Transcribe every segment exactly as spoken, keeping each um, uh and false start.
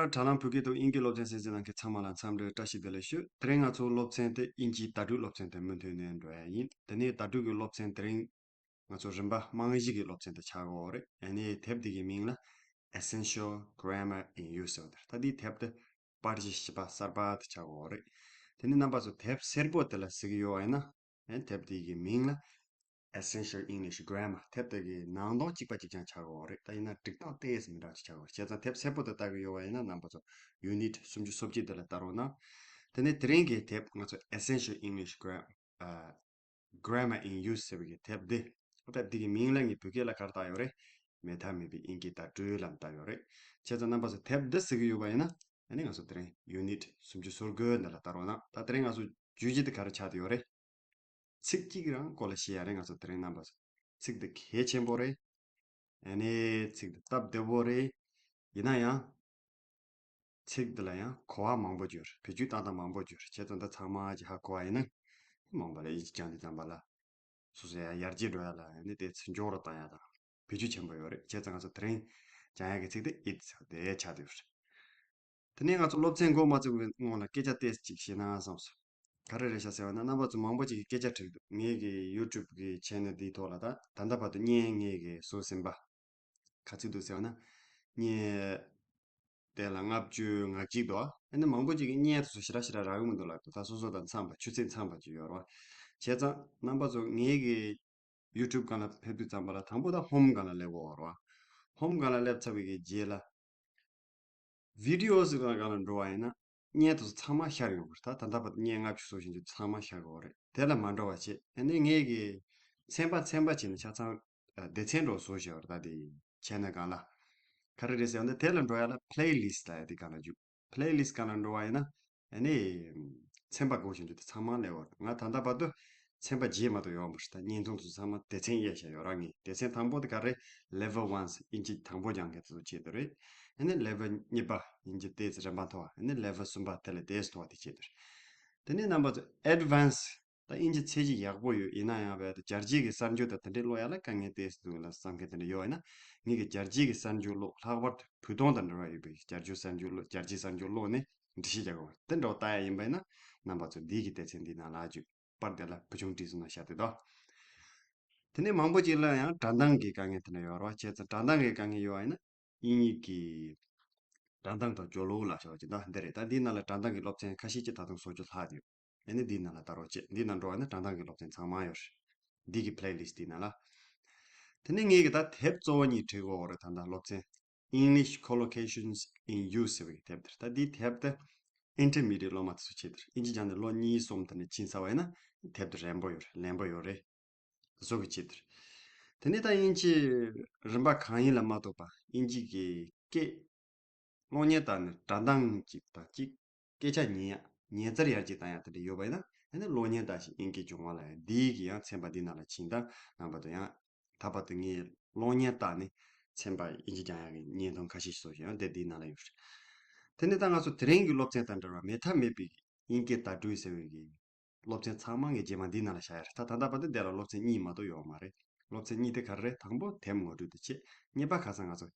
དྲ་ལམ་བོད་སྐད་དང་དབྱིན་སྐད་སློབ་ཚན་གསན་གཟིགས་གནང་མཁན་ཚང་མ་ལ་འཚམས་འདྲི་བཀྲ་ཤིས་བདེ་ལེགས་ཞུ། དེ་རིང་ང་ཚོ་སློབ་ཚན་དེ་དབྱིན་ཇིའི་བརྡ་སྤྲོད་སློབ་ཚན་དེ་མུ་མཐུད་ནས་འགྲོ་ཡ་ཡིན། དེ་ནས་བརྡ་སྤྲོད་ཀྱི་སློབ་ཚན་དེ་རིང་ང་ཚོ་རིམ་པ་རྨང་གཞི་གི་སློབ་ཚན་དེ་ཆགས་ཀྱི་ཡོད་རེད། ཨ་ནི་དེབ་འདི་གི་མིང་ལ་Essential Grammar in Use ཟེར་བ་དེ་རེད། ད་འདིའི་དེབ་དེ་པར་གཞི་བཞི་པ་གསར་པ་དེ་ཆགས་ཀྱི་ཡོད་རེད། དེ་ནས་རྣམ་པ་ཚོ་དེབ་སེར་པོ་དེ་ལ་གཟིགས་ཀྱི་ཡོད་པ་ཡིན་ན། ཨ་ནི་དེབ་དེ་གི་མིང་ལ་Essential English Grammar། དེབ་དེ་གི་ནང་དོན་གཅིག་པ་གཅིག་རྐྱང་ཆགས་ཀྱི་ཡོད་རེད། ད་ཡིན་ན་སྒྲིག་སྟངས་ཏོག་ཙམ་མི་འདྲ་བ་ཅིག་ཆགས་ཀྱི་ཡོད་རེད། བྱས་ཙང་དེབ་སེར་པོ་དེ་ལྟ་གི་ཡོད་པ་ཡིན་ན་རྣམ་པ་ཚོ་Unit སུམ་ཅུ་སོ་བརྒྱད་དེ་ལ་ལྟ་རོགས་གནང་། དེ་ནས་དེ་རིང་གི་དེབ་ང་ཚོ་Essential English Gram- ཨ། Grammar in Use ཟེར་བའི་གི་དེབ་འདི། དེབ་འདི་གི་མིང་ལ་ངས་བོད་སྐད་ལ་ག་རེ་བཏགས་ཡོད་རེད། མེད་ཐབས་མེད་པའི་དབྱིན་སྐད་བརྡ་སྤྲོད་ལབ་བཏགས་ཡོད་རེད། བྱས་ཙང་རྣམ་པ་ཚོ་དེབ་འདི་གཟིགས་ཀྱི་ཡོད་པ་ཡིན་ན། ཨ་ནི་ང་ཚོ་དེ་རིང་Unit སུམ་ཅུ་སོ་དགུ་འདི་ལ་ལྟ་རོགས་གནང་། ད་དེ་རིང་ང་ཚོ་བརྗོད་གཞི་འདི་ག་རེ་ཆགས་བསྡད་ཡོད་རེད། ཚིག་གཅིག་རང་སྐོར་ལ་བཤད་ཡ་རེད། ང་ཚོ་དེ་རིང་རྣམ་པ་ཚོ། ཚིག་འདི་གལ་ཆེན་པོ་རེད། ཨ་ནི་ཚིག་འདི་སྟབས་བདེ་པོ་རེད། ཡིན་ན་ཡང་ཚིག་འདི་ལ་ཡང་གོ་བ་མང་པོ་ཡོད་རེད། བེད་སྤྱོད་བཏང་སྟངས་མང་པོ་ཡོད་རེད། བྱས་ཙང་འདི་ཚང་མ་ཅིག་ཧ་གོ་བ་ཡིན་ན། མང་པོ་ལ་དབྱིན་ཇི་སྦྱང་དུས་ཙམ་པ་ལ། སོ་སོ་ཡང་ཡར་རྒྱས་འགྲོ་ཡ་ལ་ཨ་ནི་དེ་ཚོ་མགྱོགས་རུ་བཏང་ཡ་དང་། བེད་སྤྱོད་ཆེན་པོ་ཡོད་རེད། བྱས་ཙང་ང་ཚོ་དེ་རིང་སྦྱང་ཡ་གི་ཚིག་དེ་ཨིཊ་ཟེར་བ་དེ་ཆགས་བསྡད་ཡོད་རེད། དེ་ནས་ང་ཚོ་སློབ་ཚན་འགོ་མ་བཙུགས་པའི་སྔོན་ལ་སྐད་ཆ་ཏོག་ཙམ་ཅིག་བཤད་ན་བསམ་སོང་། ག་རེ་རེད་ཤག་ཟེར་བ་ན་རྣམ་པ་ཚོ་མང་པོ་ཅིག་གིས་སྐད་ཆ་དྲིས་འདུག་ངའི་གི་YouTube གི་channel འདིའི་ཐོག་ལ་ད་ད་ལྟ་བར་དུ་བརྙན་ངས་གི་བཟོས་ཟིན་པ་ག་ཚོད་འདུག་ཟེར་བ་ན། བརྙན་དེ་ལ་ལྔ་བཅུ་ང་གཅིག་འདུག་ཨ་ནི་མང་པོ་ཅིག་གིས་བརྙན་དེ་ཚོ་ཞེ་དྲག་ཞེ་དྲག་རག་གི་མི་འདུག་ལབ་འདུག་ད་སོ་སོ་དང་འཚམས་པ་ཆུ་ཚད་འཚམས་པ་ཅིག་ཡོད་རེད་བ། བྱས་ཙང་རྣམ་པ་ཚོ་ངའི་གི་YouTube སྒང་ལ་ཕེབས་དུས་ཙམ་པ་ལ་དང་པོ་ད་home སྒང་ལ་སླེབས་དགོས་རེད་བ། home སྒང་ལ་སླེབས་ཚར་བའི་གི་རྗེས་ལ་Videos སྒང་ལ་འགྲོ་བ་ཡིན་ན་བརྙན་དེ་ཚོ་ཚང་མ་ཤར་ཡོང་གི་རེད། ད་ད་ལྟ་བར་དུ་བརྙན་ལྔ་བཅུ་སོགས་བཞིན་དུ་ཚང་མ་ཤར་གི་ཡོད་རེད། དེ་ལ་མ་འགྲོ་བ་བྱེད། ཨ་ནི་ངས་གི་ཚན་པ་ཚན་པ་བྱས་ནས་ཆ་ཚང་སྡེ་ཚན་འདྲ་བཟོས་བཞག་ཡོད་རེད། ད་དེ་channel སྒང་ལ་ག་རེ་རེད་ཟེར་ན་དེ་ལ་འགྲོ་ཡ་ལ་playlist ལབ་ཡ་དེ་སྒང་ལ་འཇུག playlist སྒང་ལ་འགྲོ་བ་ཡིན་ན་ཨ་ནི་ཚན་པ་དགོས་བཞིན་དུ་དེ་ཚང་མ་སླེབས་ཡོད་རེད། ང་ད་ལྟ་བར་དུ་ཚན་པ་བརྗེས་མ་གཏོགས་ཡོད་མ་རེད། ད་བརྙན་ཐུང་དེ་ཚོ་ཚང་མ་སྡེ་ཚན་དབྱེ་བཞག་ཡོད་རེད། ངས་སྡེ་ཚན་དང་པོ་དེ་ག་རེ། Level one དབྱིན་ཇི་དང་པོ་སྦྱང་མཁན་དེ་ཚོ་ཆེད་དུ་རེད། ཨ་ནི་Level གཉིས་པ་དབྱིན་ཇི་ཏོག་ཙམ་རིམ་པ་མཐོ་བ། ཨ་ནི་Level གསུམ་པ་དེ་ལས་ཏོག་ཙམ་མཐོ་བ་དེ་ཆེད་དུ་རེད། དེ་ནས་རྣམ་པ་ཚོ་Advance ད་དབྱིན་ཇི་ཚད་གཞི་ཡག་པོ་ཡོད། ཡིན་ན་ཡང་བས་ད་རྒྱལ་སྤྱིའི་གི་གསར་འགྱུར་དང་དེ་འདྲའི་ཀློག་ཡ་ལ་དཀའ་ངལ་ཏོག་ཙམ་འདུག་ལ་བསམ་མཁན་དེ་འདྲ་ཡོད་ཡིན་ན། ངས་གི་རྒྱལ་སྤྱིའི་གི་གསར་འགྱུར་ཀློག་ལྷག་པར་དུ་བོད་དོན་དང་འབྲེལ་བ་ཡོད་པའི་རྒྱལ་སྤྱིའི་གསར་འགྱུར་ཀློག་རྒྱལ་སྤྱིའི་གསར་འགྱུར་ཀློག་ནས་འགྲེལ་བཤད་རྒྱག་དགོས། དེ་འདྲ་བོ་ལྟ་ཡ་ཡིན་པ་ཡིན་ན་རྣམ་པ་ཚོ་འདིའི་གི་སྡེ་ཚན་འདིའི་ནང་ལ་འཇུག་པར་དེ་ལ་བུ་ཆུང་བྲིས་སོང་ན་བཞག་དེ་དོ། དེ་ནས་མང་པོ་ཅིག་ལ་ཡང་སྒྲ་གདངས་ཀྱི་དཀའ་ངལ་དེ་འདྲ་ཡོད་རེད་བ། བྱས་ཙང་སྒྲ་གདངས་ཀྱི་དཀའ་ངལ་ཡོད་བ་ཡིན་ན་དབྱིན་ཡིག་གི་སྒྲ་གདངས་དང་སྦྱོར་ཀློག་ལབ་ཤོག་ཅིག་ད་འདི་རེད། ད་འདིའི་ནང་ལ་སྒྲ་གདངས་ཀྱི་སློབ་ཚན་ཁ་ཤས་ཅིག་ད་དུང་བཟོ་རྒྱུ་ལྷག་ཡོད། ཨ་ནི་འདིའི་ནང་ལ་ལྟ་རོགས་བྱེད། འདིའི་ནང་འགྲོ་བ་ཡིན་ན་སྒྲ་གདངས་ཀྱི་སློབ་ཚན་ཚང་མ་ཡོད་རེད། འདི་གི་playlist འདིའི་ནང་ལ། དེ་ནས་ངས་གི་ད་དེབ་གཙོ་བོ་གཉིས་བྲིས་དགོས་རེད། ད་ལྟ་སློབ་ཚན་English Collocations in Use ཟེར་བའི་དེབ་དེ་རེད། ད་འདིའི་དེབ་དེ་Intermediate སློབ་མ་དེ་ཚོ་ཆེད་དུ་རེད། དབྱིན་ཇི་སྦྱང་ནས་ལོ་གཉིས་གསུམ་དེ་ནས་ཕྱིན་ཚར་བ་ཡིན་ན་དེབ་དེ་རན་པོ་ཡོད་རེད། ལན་པོ་ཡོད་རེད། བཟོ་གི་ཆེད་དུ་རེད། དེ་ནས་ད་དབྱིན་ཇི་རིམ་པ་གང་ཡིན་ལ་མ་གཏོགས་པ་དབྱིན་ཇི་གི་སྐད་གློག་བརྙན་བལྟས་ནས་སྒྲ་གདངས་གཅིག་དང་གཅིག་སྐད་ཆ་ཉན་ཡ་ཉན་ཚར་ཡར་གཅིག་བཏང་ཡ་དེ་འདྲ་ཡོད་པ་ཡིན་ན་ཨ་ནི་གློག་བརྙན་བལྟས་ཤིང་དབྱིན་སྐད་སྦྱོང་བ་ལ་ཡང་འདིའི་གི་ཡང་ཚན་པ་འདི་ནང་ལ་ཕྱིན་དང་རྣམ་པ་དང་ཡང་ད་བར་དུ་ངས་གློག་བརྙན་བལྟས་ནས་ཚན་པ་དབྱིན་ཇི་སྦྱང་ཡ་གི་བརྙན་ཐུང་ཁ་ཤས་ཤིག་བཟོ་བཞིན་ཡང་དེ་འདིའི་ནང་ལ་ཡོད་རེད། དེ་ནས་ད་ང་ཚོ་དེ་རིང་གི་སློབ་ཚན་དང་འབྲེལ་བ་མེད་ཐབས་མེད་པའི་དབྱིན་སྐད་བརྡ་སྤྲོད་ཟེར་བའི་གི་སློབ་ཚན་ཚང་མ་ངས་རྗེས་མ་འདིའི་ནང་ལ་བཞག་ཡ་རེད། ད་ད་ལྟ་བར་དུ་འདི་ལ་སློབ་ཚན་གཉིས་མ་གཏོགས་ཡོད་མ་རེད། སློབ་ཚན་གཉིས་དེ་ག་རེ་རེད། དང་པོ་དེབ་ངོ་སྤྲོད་དེ་བྱས། གཉིས་པ་ཁ་སང་ང་ཚོ་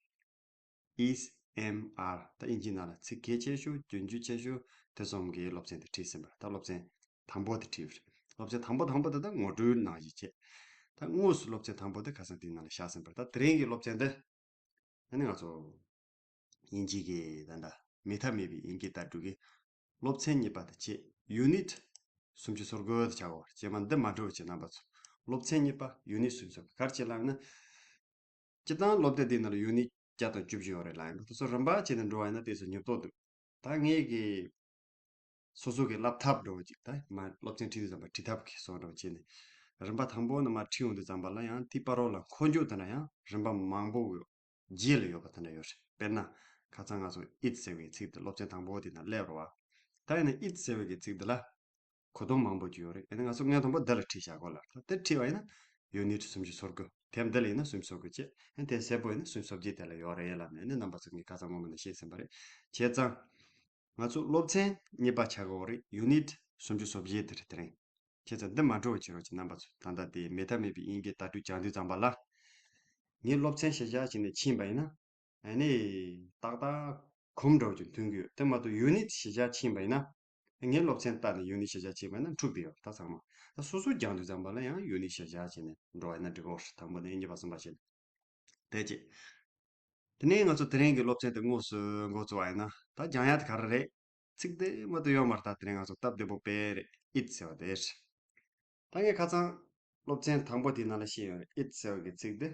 ཨེས་ཨེམ་ཨར་ད་དབྱིན་ཇིའི་ནང་ལ་ཚིག་གལ་ཆེ་ཤོས་རྒྱུན་འཇུག་ཆེ་ཤོས་དེ་གསུམ་གྱི་སློབ་ཚན་དེ་ཁྲིད་ཟིན་པ་རེད། ད་སློབ་ཚན་དང་པོ་དེ་ཁྲིད་པ་རེད། སློབ་ཚན་དང་པོ་དང་པོ་དེ་ད་ངོ་སྤྲོད་ནང་བཞིན་བྱས། ད་དངོས་སུ་སློབ་ཚན་དང་པོ་དེ་ཁ་སང་དེའི་ནང་ལ་བཞག་ཟིན་པ་རེད། ད་དེ་རིང་གི་སློབ་ཚན་དེ་ཨ་ནི་ང་ཚོ་དབྱིན་ཇི་གི་ད་ལྟ་མེད་ཐབས་མེད་པའི་དབྱིན་སྐད་བརྡ་སྤྲོད་ཀྱི་སློབ་ཚན་གཉིས་པ་དེ་བྱས། ཡུ་ནིཊ་སུམ་ཅུ་སོ་དགུ་དེ་ཆགས་ཡོད་རེད། རྗེས་མ་འདི་མ་འགྲོ་བྱས་རྣམ་པ་ཚོ། སློབ་ཚན་གཉིས་པ་ཡུ་ནིཊ་སུམ་ཅུ་སོ་དགུ་ག་རེ་བྱེད་ལབ་ན། སྤྱིར་བཏང་སློབ་དེབ་འདིའི་ནང་ལ་ཡུ་ནིཊ་བརྒྱ་དང་བཅུ་བཞི་ཡོད་རེད་ལབ་ཡིན་པ་དེ་ཚོ་རིམ་པ་བྱས་ནས་འགྲོ་བ་ཡིན་ན་དེ་ཚོ་ཉོབ་ཏོག་འདུག་ད་ངས་ཀྱི་སོ་སོ་གི་སློབ་ཐབས་འགྲོ་བ་ཅིག་ད་མ་སློབ་ཚན་ཁྲིད་དུས་ཙམ་པ་ཁྲིད་ཐབས་ཀྱི་བཟོ་འདྲ་བ་བྱས་ནས་རིམ་པ་དང་པོ་ནས་མར་ཁྲིད་ཡོང་དུས་ཙམ་པ་ལ་ཡང་དེའི་བར་རོ་ལ་འཁོར་རྒྱུག་དེ་འདྲ་ཡང་རིམ་པ་མང་པོ་ཡོད། རྗེས་ལ་ཡོད་པ་དེ་འདྲ་ཡོད་རེད། དཔེར་ན་ཁ་སང་ང་ཚོ་ཨིཊ་ཟེར་བའི་ཚིག་དེ་སློབ་ཚན་དང་པོ་དེ་ནང་སླེབས་རེད་བ། ད་ཡིན་ན་ཨིཊ་ཟེར་བའི་གི་ཚིག་འདི་ལ་གོ་དོན་མང་པོ་ཅིག་ཡོད་རེད། ཡིན་ན་ང་ཚོ་སྔོན་དང་པོ་འདི་ལ་ཁྲིད་བཞག་གོ་ལ་ད་དེ་ཁྲིད་པ་ཡིན་ན་ཡུ་ནིཊ་སུམ་ཅུ་སོ་དགུ་དེབ་འདི་ལ་ཡིན་ན་སུམ་ཅུ་སོ་དགུ་བྱས། ཡིན་དེ་སེར་པོ་ཡིན་ན་སུམ་ཅུ་སོ་བརྒྱད་དེ་ལ་ཡོད་རེད་ལབ་ནས་ནི་རྣམ་པ་ཚོ་ངས་ཁ་སང་སྔོན་མ་ནས་བཤད་ཟིན་པ་རེད། བྱས་ཙང་། ང་ཚོ་སློབ་ཚན་གཉིས་པ་ཆགས་ཀྱི་ཡོད་རེད། ཡུ་ནིཊ་སུམ་ཅུ་སོ་བརྒྱད་དེ་རེད་དེ་རིང་། བྱས་ཙང་འདི་མ་འགྲོ་བ་བྱེད་རོགས་བྱེད་རྣམ་པ་ཚོ། ད་ལྟ་དེ་མེད་ཐབས་མེད་པའི་དབྱིན་སྐད་བརྡ་སྤྲོད་སྦྱང་དུས་ཙམ་པ་ལ། ངས་སློབ་ཚན་ཤེས་བྱ་བྱས་ནས་ཕྱིན་པ་ཡིན་ན། ཨ་ནི། ཏག་ཏག་ གོམ་འདྲ་བོ་ཅིག་མཐུན་གྱི་ཡོད། དེ་མ་གཏོགས་ཡུ་ནིཊ་གཞིར་བཞག་ཕྱིན་པ་ཡིན་ན། ངའི་སློབ་ཚན་ལྟ་ནས་ཡུ་ནིཊ་གཞིར་བཞག་ཕྱིན་པ་ཡིན་ན་འཁྲུག་བསྡད་ཡོད། ད་ཚང་མ་ད་སོ་སོ་སྦྱང་དུས་ཙམ་པ་ལ་ཡང་ཡུ་ནིཊ་གཞིར་བཞག་བྱས་ནས་འགྲོ་བ་ཡིན་ན་འགྲིག་གོ། དང་པོ་ནས་དབྱིན་ཇི་བར་གསུམ་པ་བྱས་ནས། དེ་གཅིག་དེ་ནས་ང་ཚོ་དེ་རིང་གི་སློབ་ཚན་དེ་དངོས་སུ་འགོ་བཙུགས་པ་ཡིན་ན། ད་སྦྱང་ཡ་དེ་ག་རེ་རེད། ཚིག་དེ་མ་གཏོགས་ཡོད་མ་རེད། ད་དེ་རིང་ང་ཚོ་སྟབས་བདེ་པོ་དཔེ་རེད། ཨིཊ་ཟེར་བ་དེ་རེད། ད་ངས་ཁ་སང་སློབ་ཚན་དང་པོ་དེའི་ནང་ལ་བཤད་ཡོད་རེད། ཨིཊ་ཟེར་བ་གི་ཚིག་དེ།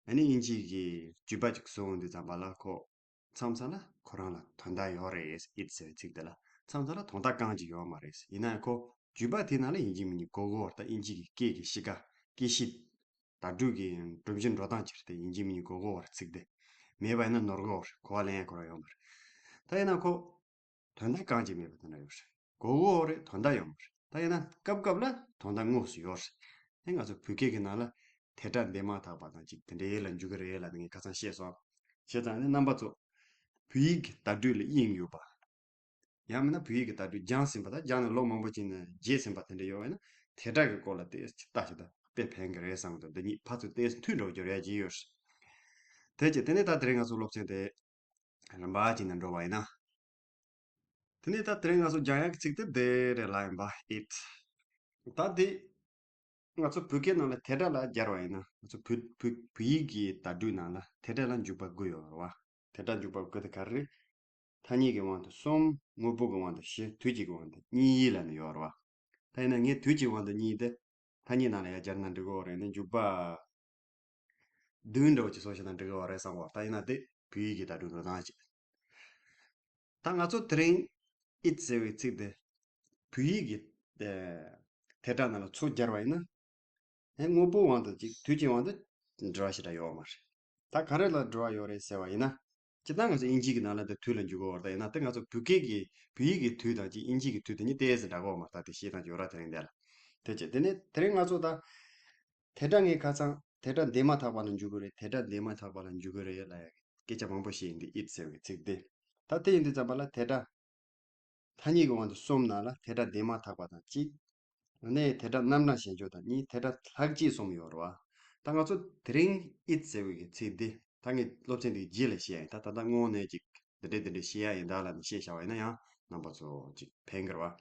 ཨ་ནི་དབྱིན་ཇི་གི་བརྗོད་པ་ཅིག་བཟོ་འོང་དུས་ཙམ་པ་ལ་ཁོ་མཚམས་མཚམས་ལ་ཁོ་རང་ལ་དོན་དག་ཡོད་རེད། ཨིཊ་ཟེར་བའི་ཚིག་དེ་ལ་མཚམས་མཚམས་ལ་དོན་དག་རྐང་གཅིག་ཡོད་མ་རེད། ཡིན་ན་ཡང་ཁོ་བརྗོད་པ་དེའི་ནང་ལ་ཡིན་གཅིག་མིན་གཅིག་དགོས་ཀྱི་ཡོད་རེད། ད་དབྱིན་ཇི་གི་སྐད་ཀྱི་གཤིས་ཀ། སྐད་གཤིས་བརྡ་སྤྲོད་ཀྱི་སྒྲོམ་གཞི་འགྲོ་སྟངས་ཅིག་རེད། དེ་ཡིན་གཅིག་མིན་གཅིག་དགོས་ཀྱི་ཡོད་རེད། ཚིག་དེ་མེད་པ་ཡིན་ན་ནོར་གྱི་ཡོད་རེད། གོ་བ་ལེན་ཡ་ཁོ་རང་ཡོད་མ་རེད། ད་ཡིན་ན་ཁོ་དོན་དག་རྐང་གཅིག་མེད་པ་དེ་འདྲ་ཡོད་རེད། གོ་གོ་རེད། དོན་དག་ཡོད་མ་རེད། ད་ཡིན་ན་སྐབས་སྐབས་ལ་དོན་དག་དངོས་སུ་ཡོད་རེད། ཨེ་ང་ཚོ་བོད་སྐད་ཀྱི་ནང་ལ་དེ་སྒྲ་འདས་མ་ཐག་པ་དང་ཅིག་དེ་འདྲའི་ལ་འཇུག་གི་རེད་ལབ་ནས་ངས་ཁ་སང་བཤད་སོང་། བྱས་ཙང་ནི་རྣམ་པ་ཚོ་བོད་ཡིག་གི་བརྡ་སྤྲོད་ལ་དབྱིངས་ཡོད་པ། ཡང་མིན་ན་བོད་ཡིག་གི་བརྡ་སྤྲོད་སྦྱངས་ཟིན་པ་དང་སྦྱངས་ནས་ལོ་མང་པོ་ཅིག་ནས་བརྗེད་ཟིན་པ་དེ་འདྲ་ཡོད་པ་ཡིན་ན། དེ་སྒྲ་གི་སྐོར་ལ་དེ་ལྟ་ཞིག་ད་དཔེ་ཕན་གི་རེད་བསམ་གི་འདུག་འདི་གཉིས་ཕར་ཚུར་ཏོག་ཙམ་མཐུན་འགྲོ་རྒྱུ་རེད་བརྗོད་ཡོད། དེ་བྱས་དེ་ནས་ད་དེ་རིང་ང་ཚོ་སློབ་ཚན་དེ་རིམ་པ་བྱས་ནས་འགྲོ་བ་ཡིན་ན། དེ་ནས་ད་དེ་རིང་ང་ཚོ་སྦྱང་ཡག་གི་ཚིག་དེ་དེ་རེད་ལབ་ཡིན་པ། ཨིཊ། ད་དེ་ང་ཚོ་བོད་སྐད་ནང་ལ་དེ་སྒྲ་ལ་སྦྱར་བ་ཡིན་ན། ང་ཚོ་བོད་བོད་བོད་ཡིག་གི་བརྡ་སྤྲོད་ནང་ལ་དེ་སྒྲ་ལ་འཇུག་པ་དགུ་ཡོད་རེད་བ། དེ་སྒྲ་འཇུག་པ་དགུ་དེ་ག་རེ་རེད། ཐ་སྙད་ཀྱི་དབང་དུ་གསུམ། དངོས་པོ་གི་དབང་དུ་བཞི། དུས་ཀྱི་དབང་དུ་གཉིས་ལབ་ནས་ཡོད་རེད་བ། ད་ཡིན་ན་ངས་དུས་ཀྱི་དབང་དུ་གཉིས་དེ་ཐ་སྙད་ནང་ལ་ཡར་སྦྱར་ན་འགྲིག་གི་རེད། ནི་འཇུག་པ་བདུན་འདྲ་བོ་ཅིག་བཟོ་བྱས་ན་འགྲིག་གི་རེད་བསམ་གི། ད་ཡིན་ན་དེ་བོད་ཡིག་གི་བརྡ་སྤྲོད་འགྲོ་སྟངས་ཅིག་ད་ང་ཚོ་དེ་རིང་ཨིཊ་ཟེར་བའི་ཚིག་དེ་བོད་ཡིག་གི་ཨེ་དེ་སྒྲ་ནང་ལ་ཚུར་སྦྱར་བ་ཡིན་ན། ཨེ་དངོས་པོའི་དབང་དུ་ཅིག་དུས་ཀྱི་དབང་དུ་འབྲེལ་བ་ཞེ་དྲག་ཡོད་མ་རེད། ད་ག་རེ་ལ་འབྲེལ་བ་ཡོད་རེད་ཟེར་བ་ཡིན་ན། སྤྱིར་བཏང་ང་ཚོ་དབྱིན་ཇི་གི་ནང་ལ་འདི་དུས་ལ་འཇུག་གི་ཡོད་རེད། ད་ཡིན་ན་དེ་ང་ཚོ་བོད་སྐད་ཀྱི་བོད་ཡིག་གི་དུས་དང་ཅིག་དབྱིན་ཇི་གི་དུས་དེ་གཉིས་ཏོག་ཙམ་འདྲ་གི་ཡོད་མ་རེད། ད་དེ་བཤད་སྟངས་ཅིག་ཡོད་ར། དེ་རིང་འདི་ལ། དེ་བྱས་དེ་ནས་དེ་རིང་ང་ཚོ་ད་དེ་སྒྲ་ངས་ཁ་སང་དེ་སྒྲ་འདས་མ་ཐག་པ་ལ་འཇུག་གི་རེད། དེ་སྒྲ་འདས་མ་ཐག་པ་ལ་འཇུག་གི་རེད་ལབ་ཡ་སྐད་ཆ་མང་པོ་བཤད་ཡིན། འདི་ཨིཊ་ཟེར་བའི་ཚིག་འདི། ད་དེ་ཡིན་དུས་ཙམ་པ་ལ་དེ་སྒྲ་ཐ་སྙད་ཀྱི་དབང་དུ་གསུམ་ནང་ལ་དེ་སྒྲ་འདས་མ་ཐག་པ་དང་གཅིག་ནས་དེ་སྒྲ་རྣམ་གྲངས་གཞན་འཇོག་དང་གཉིས། དེ་སྒྲ་ལྷག་བཅས་གསུམ་ཡོད་རེད་བ། ད་ང་ཚོ་དེ་རིང་ཨིཊ་ཟེར་བའི་གི་ཚིག་འདི་ད་ངས་སློབ་ཚན་འདིའི་རྗེས་ལ་བཤད་ཡིན། ད་ད་ལྟ་སྔོན་ནས་ཅིག་འདི་འདྲས་འདི་འདྲས་བཤད་ཡ་ཡིན་ད་ལབ་ནས་བཤད་བཞག་པ་ཡིན་ན་ཡང་རྣམ་པ་ཚོ་ཅིག་ཕན་གི་རེད་བ།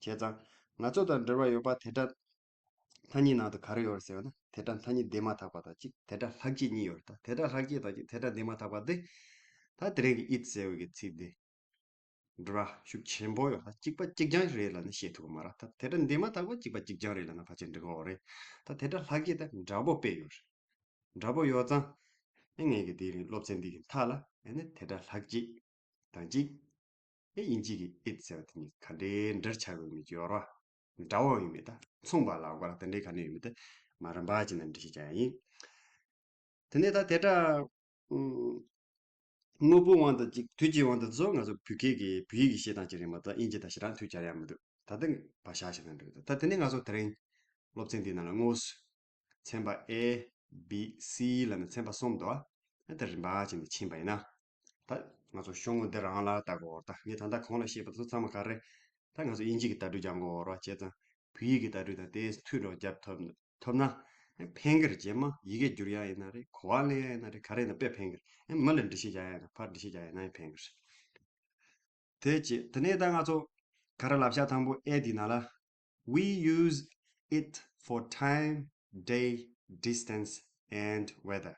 བྱས་ཙང་ང་ཚོ་དང་འབྲེལ་བ་ཡོད་པ་དེ་སྒྲ་ཐ་སྙད་ནང་དུ་ག་རེ་ཡོད་རེད་ཟེར་བ་ན། དེ་སྒྲ་ཐ་སྙད་འདས་མ་ཐག་པ་དང་གཅིག་དེ་སྒྲ་ལྷག་བཅས་གཉིས་ཡོད་རེད། ད་དེ་སྒྲ་ལྷག་བཅས་དང་གཅིག་དེ་སྒྲ་འདས་མ་ཐག་པ་འདི་ད་དེ་རིང་གི་ཨིཊ་ཟེར་བའི་གི་ཚིག་འདི་འབྲེལ་བ་ཤུགས་ཆེན་པོ་ཡོད། ད་གཅིག་པ་གཅིག་རྐྱང་རེད་ལབ་ནས་བཤད་ཐུབ་ཀྱི་མ་རེད། ད་དེ་སྒྲ་འདས་མ་ཐག་པ་གཅིག་པ་གཅིག་རྐྱང་རེད་ལབ་ན་ཕལ་ཆེར་འགྲིག་གི་ཡོད་རེད། ད་དེ་སྒྲ་ལྷག་བཅས་ད་འདྲ་པོ་དཔེ་ཡོད་རེད། འདྲ་པོ་ཡོད་ཙང་ཨེ་ངས་གི་དེ་རིང་སློབ་ཚན་འདི་གི་མཐའ་ལ་ཨེ་ནི་དེ་སྒྲ་ལྷག་བཅས་དང་གཅིག་ཨེ་དབྱིན་ཇི་གི་ཨིཊ་ཟེར་བ་དེ་གཉིས་ག་འདྲའི་འདྲིས་ཆགས་ཡོད་མེད་ཀྱི་ཡོད་རེད་བ། འདྲ་བོ་ཡོད་མེད་ད་མཚུངས་པ་ལབ་དགོས་ལ་དེ་འདྲའི་ག་འདྲ་ཡོད་མེད་དེ་མ་རིམ་པ་བྱས་ནས་འགྲེལ་བཤད་རྒྱག་ཡ་ཡིན། དེ་ནས་ད་དེ་སྒྲ་ཨུམ་དངོས་པོའི་དབང་དུ་ཅིག་དུས་ཀྱི་དབང་དུ་ཚོ་ང་ཚོ་བོད་སྐད་ཀྱི་བོད་ཡིག་གི་བཤད་སྟངས་ཅིག་རེད་མ་གཏོགས་དབྱིན་ཇི་དང་ཞེ་དྲག་མཐུན་ཆགས་ཡ་མི་འདུག་ད་ལྟ་བར་ཤ་ཞིག་ན་འགྲིག་ད་དེ་ནས་ང་ཚོ་དེ་རིང་སློབ་ཚན་འདིའི་ནང་ལ་དངོས་སུ་ཚན་པ་A B C ལབ་ནས་ཚན་པ་གསུམ་འདུག་ཨ་དེ་རིམ་པ་བྱས་ནས་ཕྱིན་པ་ཡིན་ན། ད་ང་ཚོ་ཤོག་ངོས་འདི་རང་ལ་ལྟ་དགོས་འོར་ད་ངས་ད་ལྟ་གོང་ལ་བཤད་པ་ཚོ་ཚང་མ་ག་རེ། ད་ང་ཚོ་དབྱིན་ཇི་གི་བརྡ་སྤྲོད་སྦྱང་དགོས་འོར་བ་བྱས་ཙང་བོད་ཡིག་གི་བརྡ་སྤྲོད་དང་དེ་མཐུད་རོགས་རྒྱབ་ཐུབ་ཐུབ་ན་ཕན་གི་རེད། རྗེས་མ་ཡི་གེ་བསྒྱུར་ཡ་ཡིན་ན་རེད། གོ་བ་ལེན་ཡ་ཡིན་ན་རེད། ག་རེ་ཡིན་ན་དཔེ་ཕན་གི་རེད། ཨེ་མི་ལ་འགྲེལ་བཤད་རྒྱག་ཡ་ཡིན་ན་ཕར་འགྲེལ་བཤད་རྒྱག་ཡ་ཡིན་ན་ཡང་ཕན་གི་རེད། དེ་བྱས་དེ་ནས་ད་ང་ཚོ་ག་རེ་ལབ་ཤག་དང་པོ་A འདི་ནང་ལ། We use it for time, day, distance, and weather.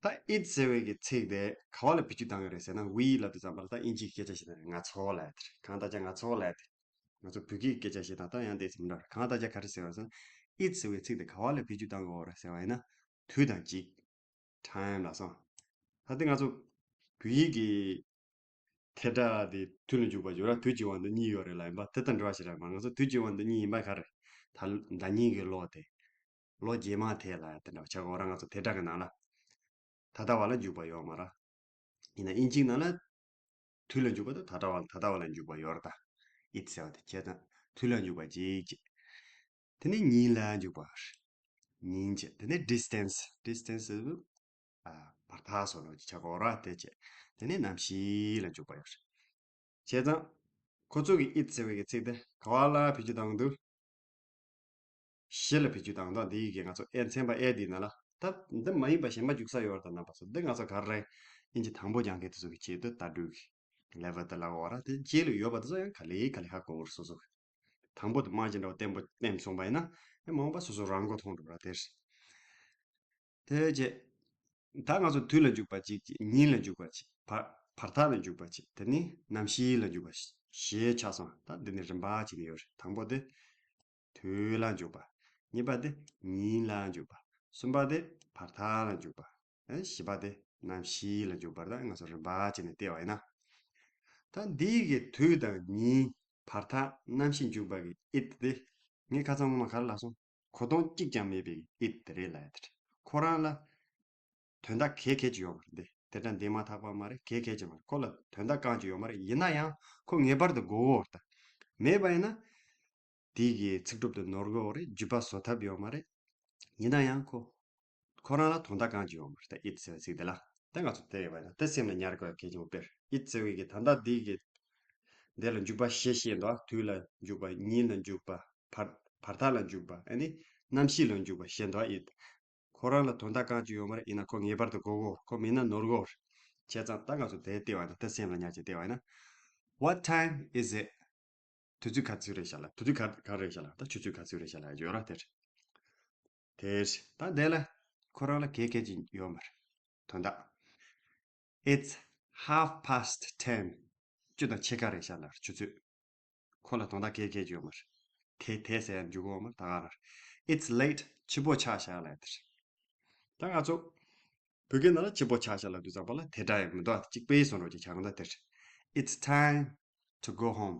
ད་it ཟེར་བའི་གི་ཚིག་དེ་ག་བ་ལ་བེད་སྤྱོད་བཏང་གི་རེད་ཟེར་ན། we ལབ་དུས་ཙམ་པ་ལ་ད་དབྱིན་ཇིའི་སྐད་ཆ་བཤད་ན་ང་ཚོ་ལབ་ཡ་དེ་རེད། གང་ལྟར་ཀྱང་ང་ཚོ་ལབ་ཡ་དེ་རེད། ང་ཚོ་བོད་སྐད་ཀྱི་སྐད་ཆ་བཤད་སྟངས་ད་ཡང་དེ་ཚོ་མི་འདྲ་བ་རེད། གང་ལྟར་ཀྱང་ག་རེ་ཟེར་བ་ཟེར་ན། it ཟེར་བའི་ཚིག་དེ་ག་བ་ལ་བེད་སྤྱོད་བཏང་གི་ཡོད་རེད་ཟེར་བ་ཡིན་ན། དུས་དང་གཅིག time ལབ་སོང་། ད་ལྟ་ང་ཚོ་བོད་ཡིག་གི་དེ་སྒྲ་དེ་དུས་ལ་འཇུག་པ་ཡོད་ར། དུས་ཀྱི་དབང་དུ་གཉིས་ཡོད་རེད་ལབ་ཡིན་པ་དེ་དང་འདྲ་བ་ཞིག་རེད་མ། ང་ཚོ་དུས་ཀྱི་དབང་དུ་གཉིས་ཡིན་པ་ག་རེ། ད་ཟླ་ཉིན་གྱི་ལོ་དེ། ལོ་རྗེས་མ་དེ་ལ་དེ་འདྲ་བ་ཆགས་ཀྱི་ཡོད་ར། ང་ཚོ་དེ་སྒྲ་གི་ནང་ལ་ད་ལྟ་བ་ལ་འཇུག་པ་ཡོད་མ་ར། ཡིན་ན་དབྱིན་ཇིའི་ནང་ལ་དུས་ལ་འཇུག་པ་དང་ད་ལྟ་བ་ད་ལྟ་བ་ལ་འཇུག་པ་ཡོད་ར། ད་it ཟེར་བ་དེ་བྱས་ཙང་དུས་ལ་འཇུག་པ་གཅིག་བྱས། དེ་ནས་ཉིན་ལ་འཇུག་པ། ཉིན་བྱས། དེ་ནས་distance distance ཨ་བར་ཐག་སོགས་ལ་ཆགས་ཀྱི་ཡོད་ར། དེ་བྱས། དེ་ནས་གནམ་གཤིས་ལ་འཇུག་པ་ཡོད་རེད། བྱས་ཙང་ཁོ་ཚོ་གི་it ཟེར་བའི་གི་ཚིག་དེ་ག་བ་ལ་བེད་སྤྱོད་བཏང་གི་འདུག་གཞི་ལ་བེད་སྤྱོད་བཏང་འདུག་འདི་ཡི་གེ་ང་ཚོ་ཨེ་ཚན་པ་ཨེ་འདིའི་ནང་ལ། ད་འདི་མ་ཡིན་པ་གཞན་པ་འཇུག་ས་ཡོད་རེད། ད་རྣམ་པ་ཚོ་འདི་ང་ཚོ་ག་རེ་རེད། ཨིན་ཇི་དང་པོ་སྦྱང་མཁན་དེ་ཚོ་གི་ཆེད་དུ་ལྟ་གྲུབ་ཀྱི་ལེ་ཝལ་དེ་ལབ་དགོས་ར། དེ་རྗེས་ལ་ཡོད་པ་དེ་ཚོ་ཡང་ག་ལེ་ག་ལེ་ཧ་གོ་གི་རེད། སོ་སོ་གི་དང་པོ་དེ་རྨང་གཞི་འདྲ་བོ་བརྟན་པོ་བརྟན་སོང་པ་ཡིན་ན་ཨེ་མ་འོངས་པ་སོ་སོ་རང་མགོ་ཐོན་འགྲོ་ར། དེ་རེད། དེ་རྗེས། ད་ང་ཚོ་དུས་ལ་འཇུག་པ་གཅིག་གཅིག་ཉིན་ལ་འཇུག་པ་གཅིག་བར་བར་ཐག་ལ་འཇུག་པ་གཅིག་དེ་ནི་གནམ་གཤིས་ལ་འཇུག་པ་ཞེས་ཆགས་སོང་། ད་འདི་ནི་རིམ་པ་བྱས་ནས་ཡོད་རེད། དང་པོ་དེ་དུས་ལ་འཇུག་པ། གཉིས་པ་དེ་ཉིན་ལ་འཇུག་པ། གསུམ་པ་དེ་བར་ཐག་ལ་འཇུག་པ། ཨེ་བཞི་པ་དེ་གནམ་གཤིས་ལ་འཇུག་པར་ད་ང་ཚོ་རིམ་པ་བྱས་ནས་བལྟས་པ་ཡིན་ན། ད་འདི་གི་དུས་དང་ཉིན་བར་ཐག་གནམ་གཤིས་འཇུག་པ་གི་it དེ་ངས་ཁ་སང་སྔོན་མ་ག་རེ་ལབ་སོང་། གོ་དོན་གཅིག་ཀྱང་མེད་པའི་it དེ་རེད་ལབ་ཡ་དེ་རེད། ཁོ་རང་ལ་དོན་དག་གལ་གལ་ཅིག་ཡོད་མ་རེད། འདི་དེ་འདྲ་འདི་མ་ཐག་པ་མ་རེད། གལ་གལ་ཅིག་མ་རེད། ཁོ་ལ་དོན་དག་གང་ཅིག་ཡོད་མ་རེད། ཡིན་ན་ཡང་ཁོ་ངེས་པར་དུ་དགོས་འོ་ད། མེད་པ་ཡིན་ན་དེ་གི་ཚིག་གྲུབ་དེ་ནོར་གི་འོ་རེད། བརྗོད་པ་བཟོ་ཐབས་ཡོད་མ་རེད། ཡིན་ན་ཡང་ཁོ་ཁོ་རང་ལ་དོན་དག་གང་ཅིག་ཡོད་མ་རེད། ད་it ཟེར་བའི་ཚིག་དེ་ལ་ད་ང་ཚོ་དེ་ཡོད་པ་ཡིན་ན་དེ་སེམས་ལ་ཉར་དགོས་གལ་ཆེན་པོ་དཔེར་it ཟེར་བའི་གི་ད་ལྟ་འདི་གི་འདི་ལ་འཇུག་པ་ཞེས་བཤད་འདུག་དུས་ལ་འཇུག་པ། ཉིན་ལ་འཇུག་པ། བར་བར་ཐག་ལ་འཇུག་པ། ཨ་ནི་གནམ་གཤིས་ལ་འཇུག་པ་ཞེས་འདུག it ཁོ་རང་ལ་དོན་དག་གང་ཅིག་ཡོད་མ་རེད། ཡིན་ན་ཁོ་ངེས་པར་དུ་དགོས་གོ་ཁོ་མེད་ན་ནོར་གོ་བྱས་ཙང་ད་ང་ཚོ་དེ་བལྟས་པ་ཡིན་ན་དེ་སེམས་ལ་ཉར་བྱས་བལྟས་པ་ཡིན་ན། What time is it? དུས་ཚོད་ག་ཚོད་རེད་ཤག་ལ། དུས་ཚོད་ག་ག་རེད་ཤག་ལ། ད་ཆུ་ཚོད་ག་ཚོད་རེད་ཤག་ལ་ཡོད་ར་དེར། དེར་ད་དེ་ལ་ཁོ་རང་ལ་གལ་གལ་ཅིག་ཡོད་མ་རེད། དོན་དག It's half past ten. བཅུ་དང་ཕྱེད་ཀ་རེད་ཤག་ལ་ཆུ་ཚོད། ཁོ་ལ་དོན་དག་གལ་གལ་ཅིག་ཡོད་མ་རེད། དེ་དེ་ཟེར་ཡ་འཇུག་གི་ཡོད་མ་རེད། ད་ག་ར། It's late. ཕྱི་པོ་ཆགས་ཤག་ལ་དེར། ད་ང་ཚོ་བོད་སྐད་ནང་ལ་ཕྱི་པོ་ཆགས་ཤག་ལ་དུས་ཙམ་པ་ལ་དེ་འདྲ་ཡང་མི་འདུག་གཅིག་པའི་བཟོ་འདྲ་ཅིག་ཆགས་གི་འདུག་དེར། It's time to go home.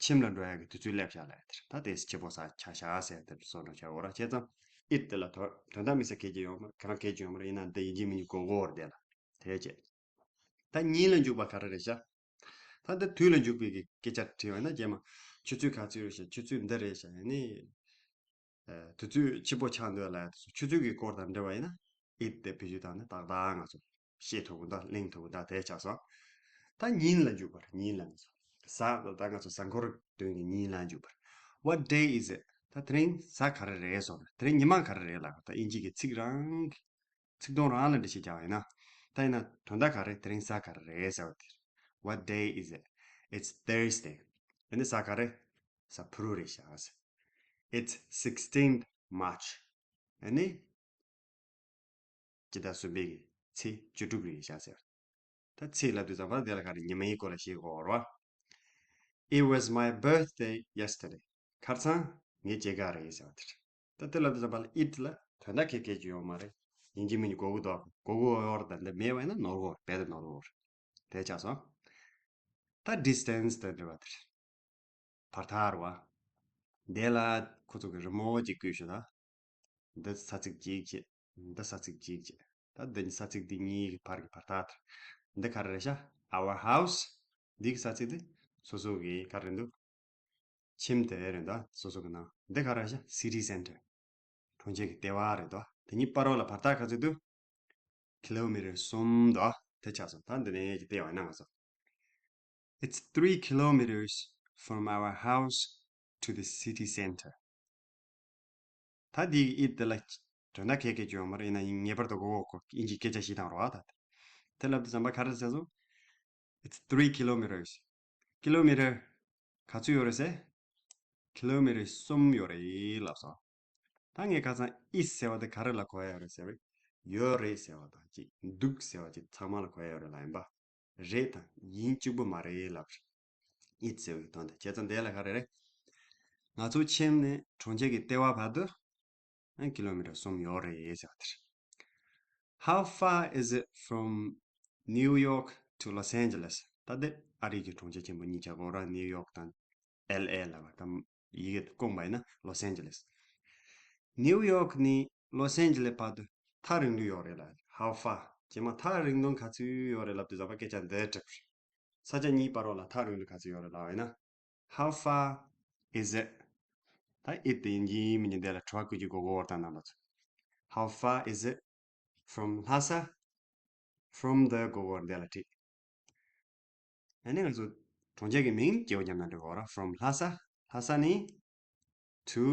ཁྱིམ་ལ་འགྲོ་ཡག་གི་དུས་ཚོད་སླེབས་ཤག་ལ་དེར། ད་དེ་ཕྱི་པོ་ས་ཆགས་ཤག་ཟེར་དེར་བཟོ་འདྲ་ཆགས་འོ་ར་བྱས་ཙང་it དེ་ལ་དོ་དོན་དག་དམིགས་བསལ་གལ་ཆེ་ཡོད་མ་རེད། ཁྱེད་རང་གལ་ཆེ་ཡོད་མ་རེད། ཡིན་ན་འདི་ཡིན་གཅིག་མིན་གཅིག་གོ་གོ་རེད་དེ་ལ་དེ་བྱས། ད་ཉིན་ལ་འཇུག་པ་ག་རེ་རེད་ཤག་ད་འདི་དུས་ལ་འཇུག་པའི་གི་སྐད་ཆ་དྲིས་པ་ན་རྗེས་མ་ཆུ་ཚོད་ག་ཚོད་རེད་ཤག་ཆུ་ཚོད་འདི་རེད་ཤག་ཡིན་ནི། དུས་ཚོད་ཕྱི་པོ་ཆགས་འདུག་ལ་ཆུ་ཚོད་ཀྱི་སྐོར་དང་འབྲེལ་བ་ཡིན་ན་it དེ་བེད་སྤྱོད་བཏང་ནས་ཏག་ཏག་ང་ཚོ་ཤེས་ཐུབ་ཀྱི་འདུག་གླེང་ཐུབ་ཀྱི་འདུག་དེ་ཆགས་སོང་། ད་ཉིན་ལ་འཇུག་པར་ཉིན་ལ་ང་ཚོ་གཟའ་ད་ང་ཚོ་གཟའ་འཁོར་སྟོན་གྱི་ཉིན་ལ་འཇུག་པར། What day is it? ད་དེ་རིང་གཟའ་ག་རེ་རེད་སོང་། དེ་རིང་ཉི་མ་ག་རེ་རེད་ལ། ད་ཨིན་ཇི་གི་ཚིག་རང་གི་ཚིག་དོན་རང་ལ་འགྲེལ་བཤད་རྒྱག་པ་ཡིན་ན། ད་ཡིན་ན་དོན་དག་ག་རེ། དེ་རིང་གཟའ་ག་རེ་རེད་ཟེར་བ་དེ་རེད། What day is it? It's Thursday. ཨ་ནི་གཟའ་ག་རེ། གཟའ་ཕུར་བུ་རེད་ཤག It's sixteenth March. ཨ་ནི་སྤྱི་ཟླ་གསུམ་པའི་གི་ཚེས་བཅུ་དྲུག་རེད་ཤག་ཟེར། ད་ཚེས་ལབ་དུས་ཙམ་པ་དེ་ལ་ག་རེ། ཉི་མའི་སྐོར་ལ་བཤད་དགོས་རེད་བ། It was my birthday yesterday. ཁ་སང་ངའི་སྐྱེས་སྐར་རེད་ཟེར་བ་དེ་རེད། ད་དེ་ལབ་དུས་ཙམ་པ་ལ་it ལ་དོན་དག་གལ་གལ་ཅིག་ཡོད་མ་རེད། ཡིན་གཅིག་མིན་གཅིག་གོ་གི་འདུག་གོ་གི་ཡོད་རེད། ད་འདི་མེད་པ་ཡིན་ན་ནོར་གི་རེད། རྦད་དེ་ནོར་གི་རེད། དེ་ཆགས་སོང་། ད་distance དང་འབྲེལ་བ་དེ་རེད། བར་ཐག་རེད་བ། དེ་ལ་ཁོ་ཚོ་གི་རི་མོ་ཅིག་བརྐོས་ཤག་ད། འདི་ས་ཚིགས་གཅིག་བྱས། འདི་ས་ཚིགས་གཅིག་བྱས། ད་འདི་ས་ཚིགས་འདི་གཉིས་ཀྱི་བར་གྱི་བར་ཐག་དེ། འདི་ག་རེ་རེད་ཤག Our house. འདི་གི་ས་ཚིགས་འདི་སོ་སོ་གི་ག་རེ་འདུག་ཁྱིམ་དེ་རེད་འདུག་སོ་སོ་གི་ནང་། འདི་ག་རེ་རེད་ཤག City center. གྲོང་ཁྱེར་གྱི་ལྟེ་བ་རེད་འདུག་དེ་གཉིས་བར་ལ་བར་ཐག་ག་ཚོད་འདུག་ཁི་ལོ་མི་ཊར་གསུམ་འདུག་དེ་ཆགས་སོང་། ད་འདི་ནས་ཀྱི་ལྟེ་བ་ཡིན་ན་ང་ཚོ། It's three kilometers from our house to the city center. ད་འདི་གི་it དེ་ལ་དོན་དག་གལ་གལ་ཅིག་ཡོད་མ་རེད། ཡིན་ན་ངེས་པར་དུ་གོ་གོ་ཨིན་ཇིའི་སྐད་ཆ་བཤད་སྟངས་རེད་བ། ད་དེ་ལབ་དུས་ཙམ་པ་ག་རེ་ཟེར་སོང་། It's three kilometers. ཁི་ལོ་མི་ཊར་ག་ཚོད་ཡོད་རེད་ཟེར། ཁི་ལོ་མི་ཊར་གསུམ་ཡོད་རེད་ལབ་སོང་། ད་ངས་ཁ་སང་is ཟེར་བ་དེ་ག་རེ་ལ་གོ་ཡ་ཡོད་རེད་ཟེར་བས། ཡོད་རེད་ཟེར་བ་དང་གཅིག་འདུག་ཟེར་བ་གཅིག་ཚང་མ་ལ་གོ་ཡ་ཡོད་རེད་ལབ་ཡིན་པ། རེད་དང་ཡིན་གཅིག་པུ་མ་རེད་ལབ་རེད། it ཟེར་བའི་དོན་དེ། བྱས་ཙང་དེ་ལ་ག་རེ་རེད། ང་ཚོ་ཁྱིམ་ནས་གྲོང་ཁྱེར་གྱི་ལྟེ་བ་བར་དུ་ཨ་ཁི་ལོ་མི་ཊར་གསུམ་ཡོད་རེད་ཟེར་བ་དེ་རེད། How far is it from New York to Los Angeles? ད་དེ་ཨ་རི་གི་གྲོང་ཁྱེར་ཆེན་པོ་གཉིས་ཆགས་ཀྱི་ཡོད་ར། ནིའུ་ཡོག་དང་ཨེལ་ཨེ་ལ་བ་དང་ཡི་གེ་བསྐུངས་པ་ཡིན་ན་ལོས་ཨན་ཇེ་ལེས། ནིའུ་ཡོག་ནས་ལོས་ཨན་ཇེ་ལེས་བར་དུ་ཐག་རིང་ལོས་ཡོད་རེད་ལ། How far? རྗེས་མ་ཐག་རིང་དོན་ག་ཚོད་ཡོད་རེད་ལབ་དུས་ཙམ་པ་སྐད་ཆ་འདི་དྲིས་པ་རེད། ས་ཆ་གཉིས་བར་རོགས་ལ་ཐག་རིང་ལོས་ག་ཚོད་ཡོད་རེད་ལབ་ཡིན་ན། How far is it? ད་it དེ་ཡིན་གྱི་མིན་གྱི་འདི་ལ་དྲི་བ་བཀོད་རྒྱུ་གོ་གོ་བར་དང་རྣམ་པ་ཚོ། How far is it from Lhasa? From the གོ་གོ་བར་འདི་ལ་དྲིས། ཨ་ནི་ང་ཚོ་གྲོང་ཁྱེར་གྱི་མིང་སྐྱེ་བོ་རྒྱབ་ན་འགྲིག་གོ་ར། From Lhasa. Lhasa ནི་to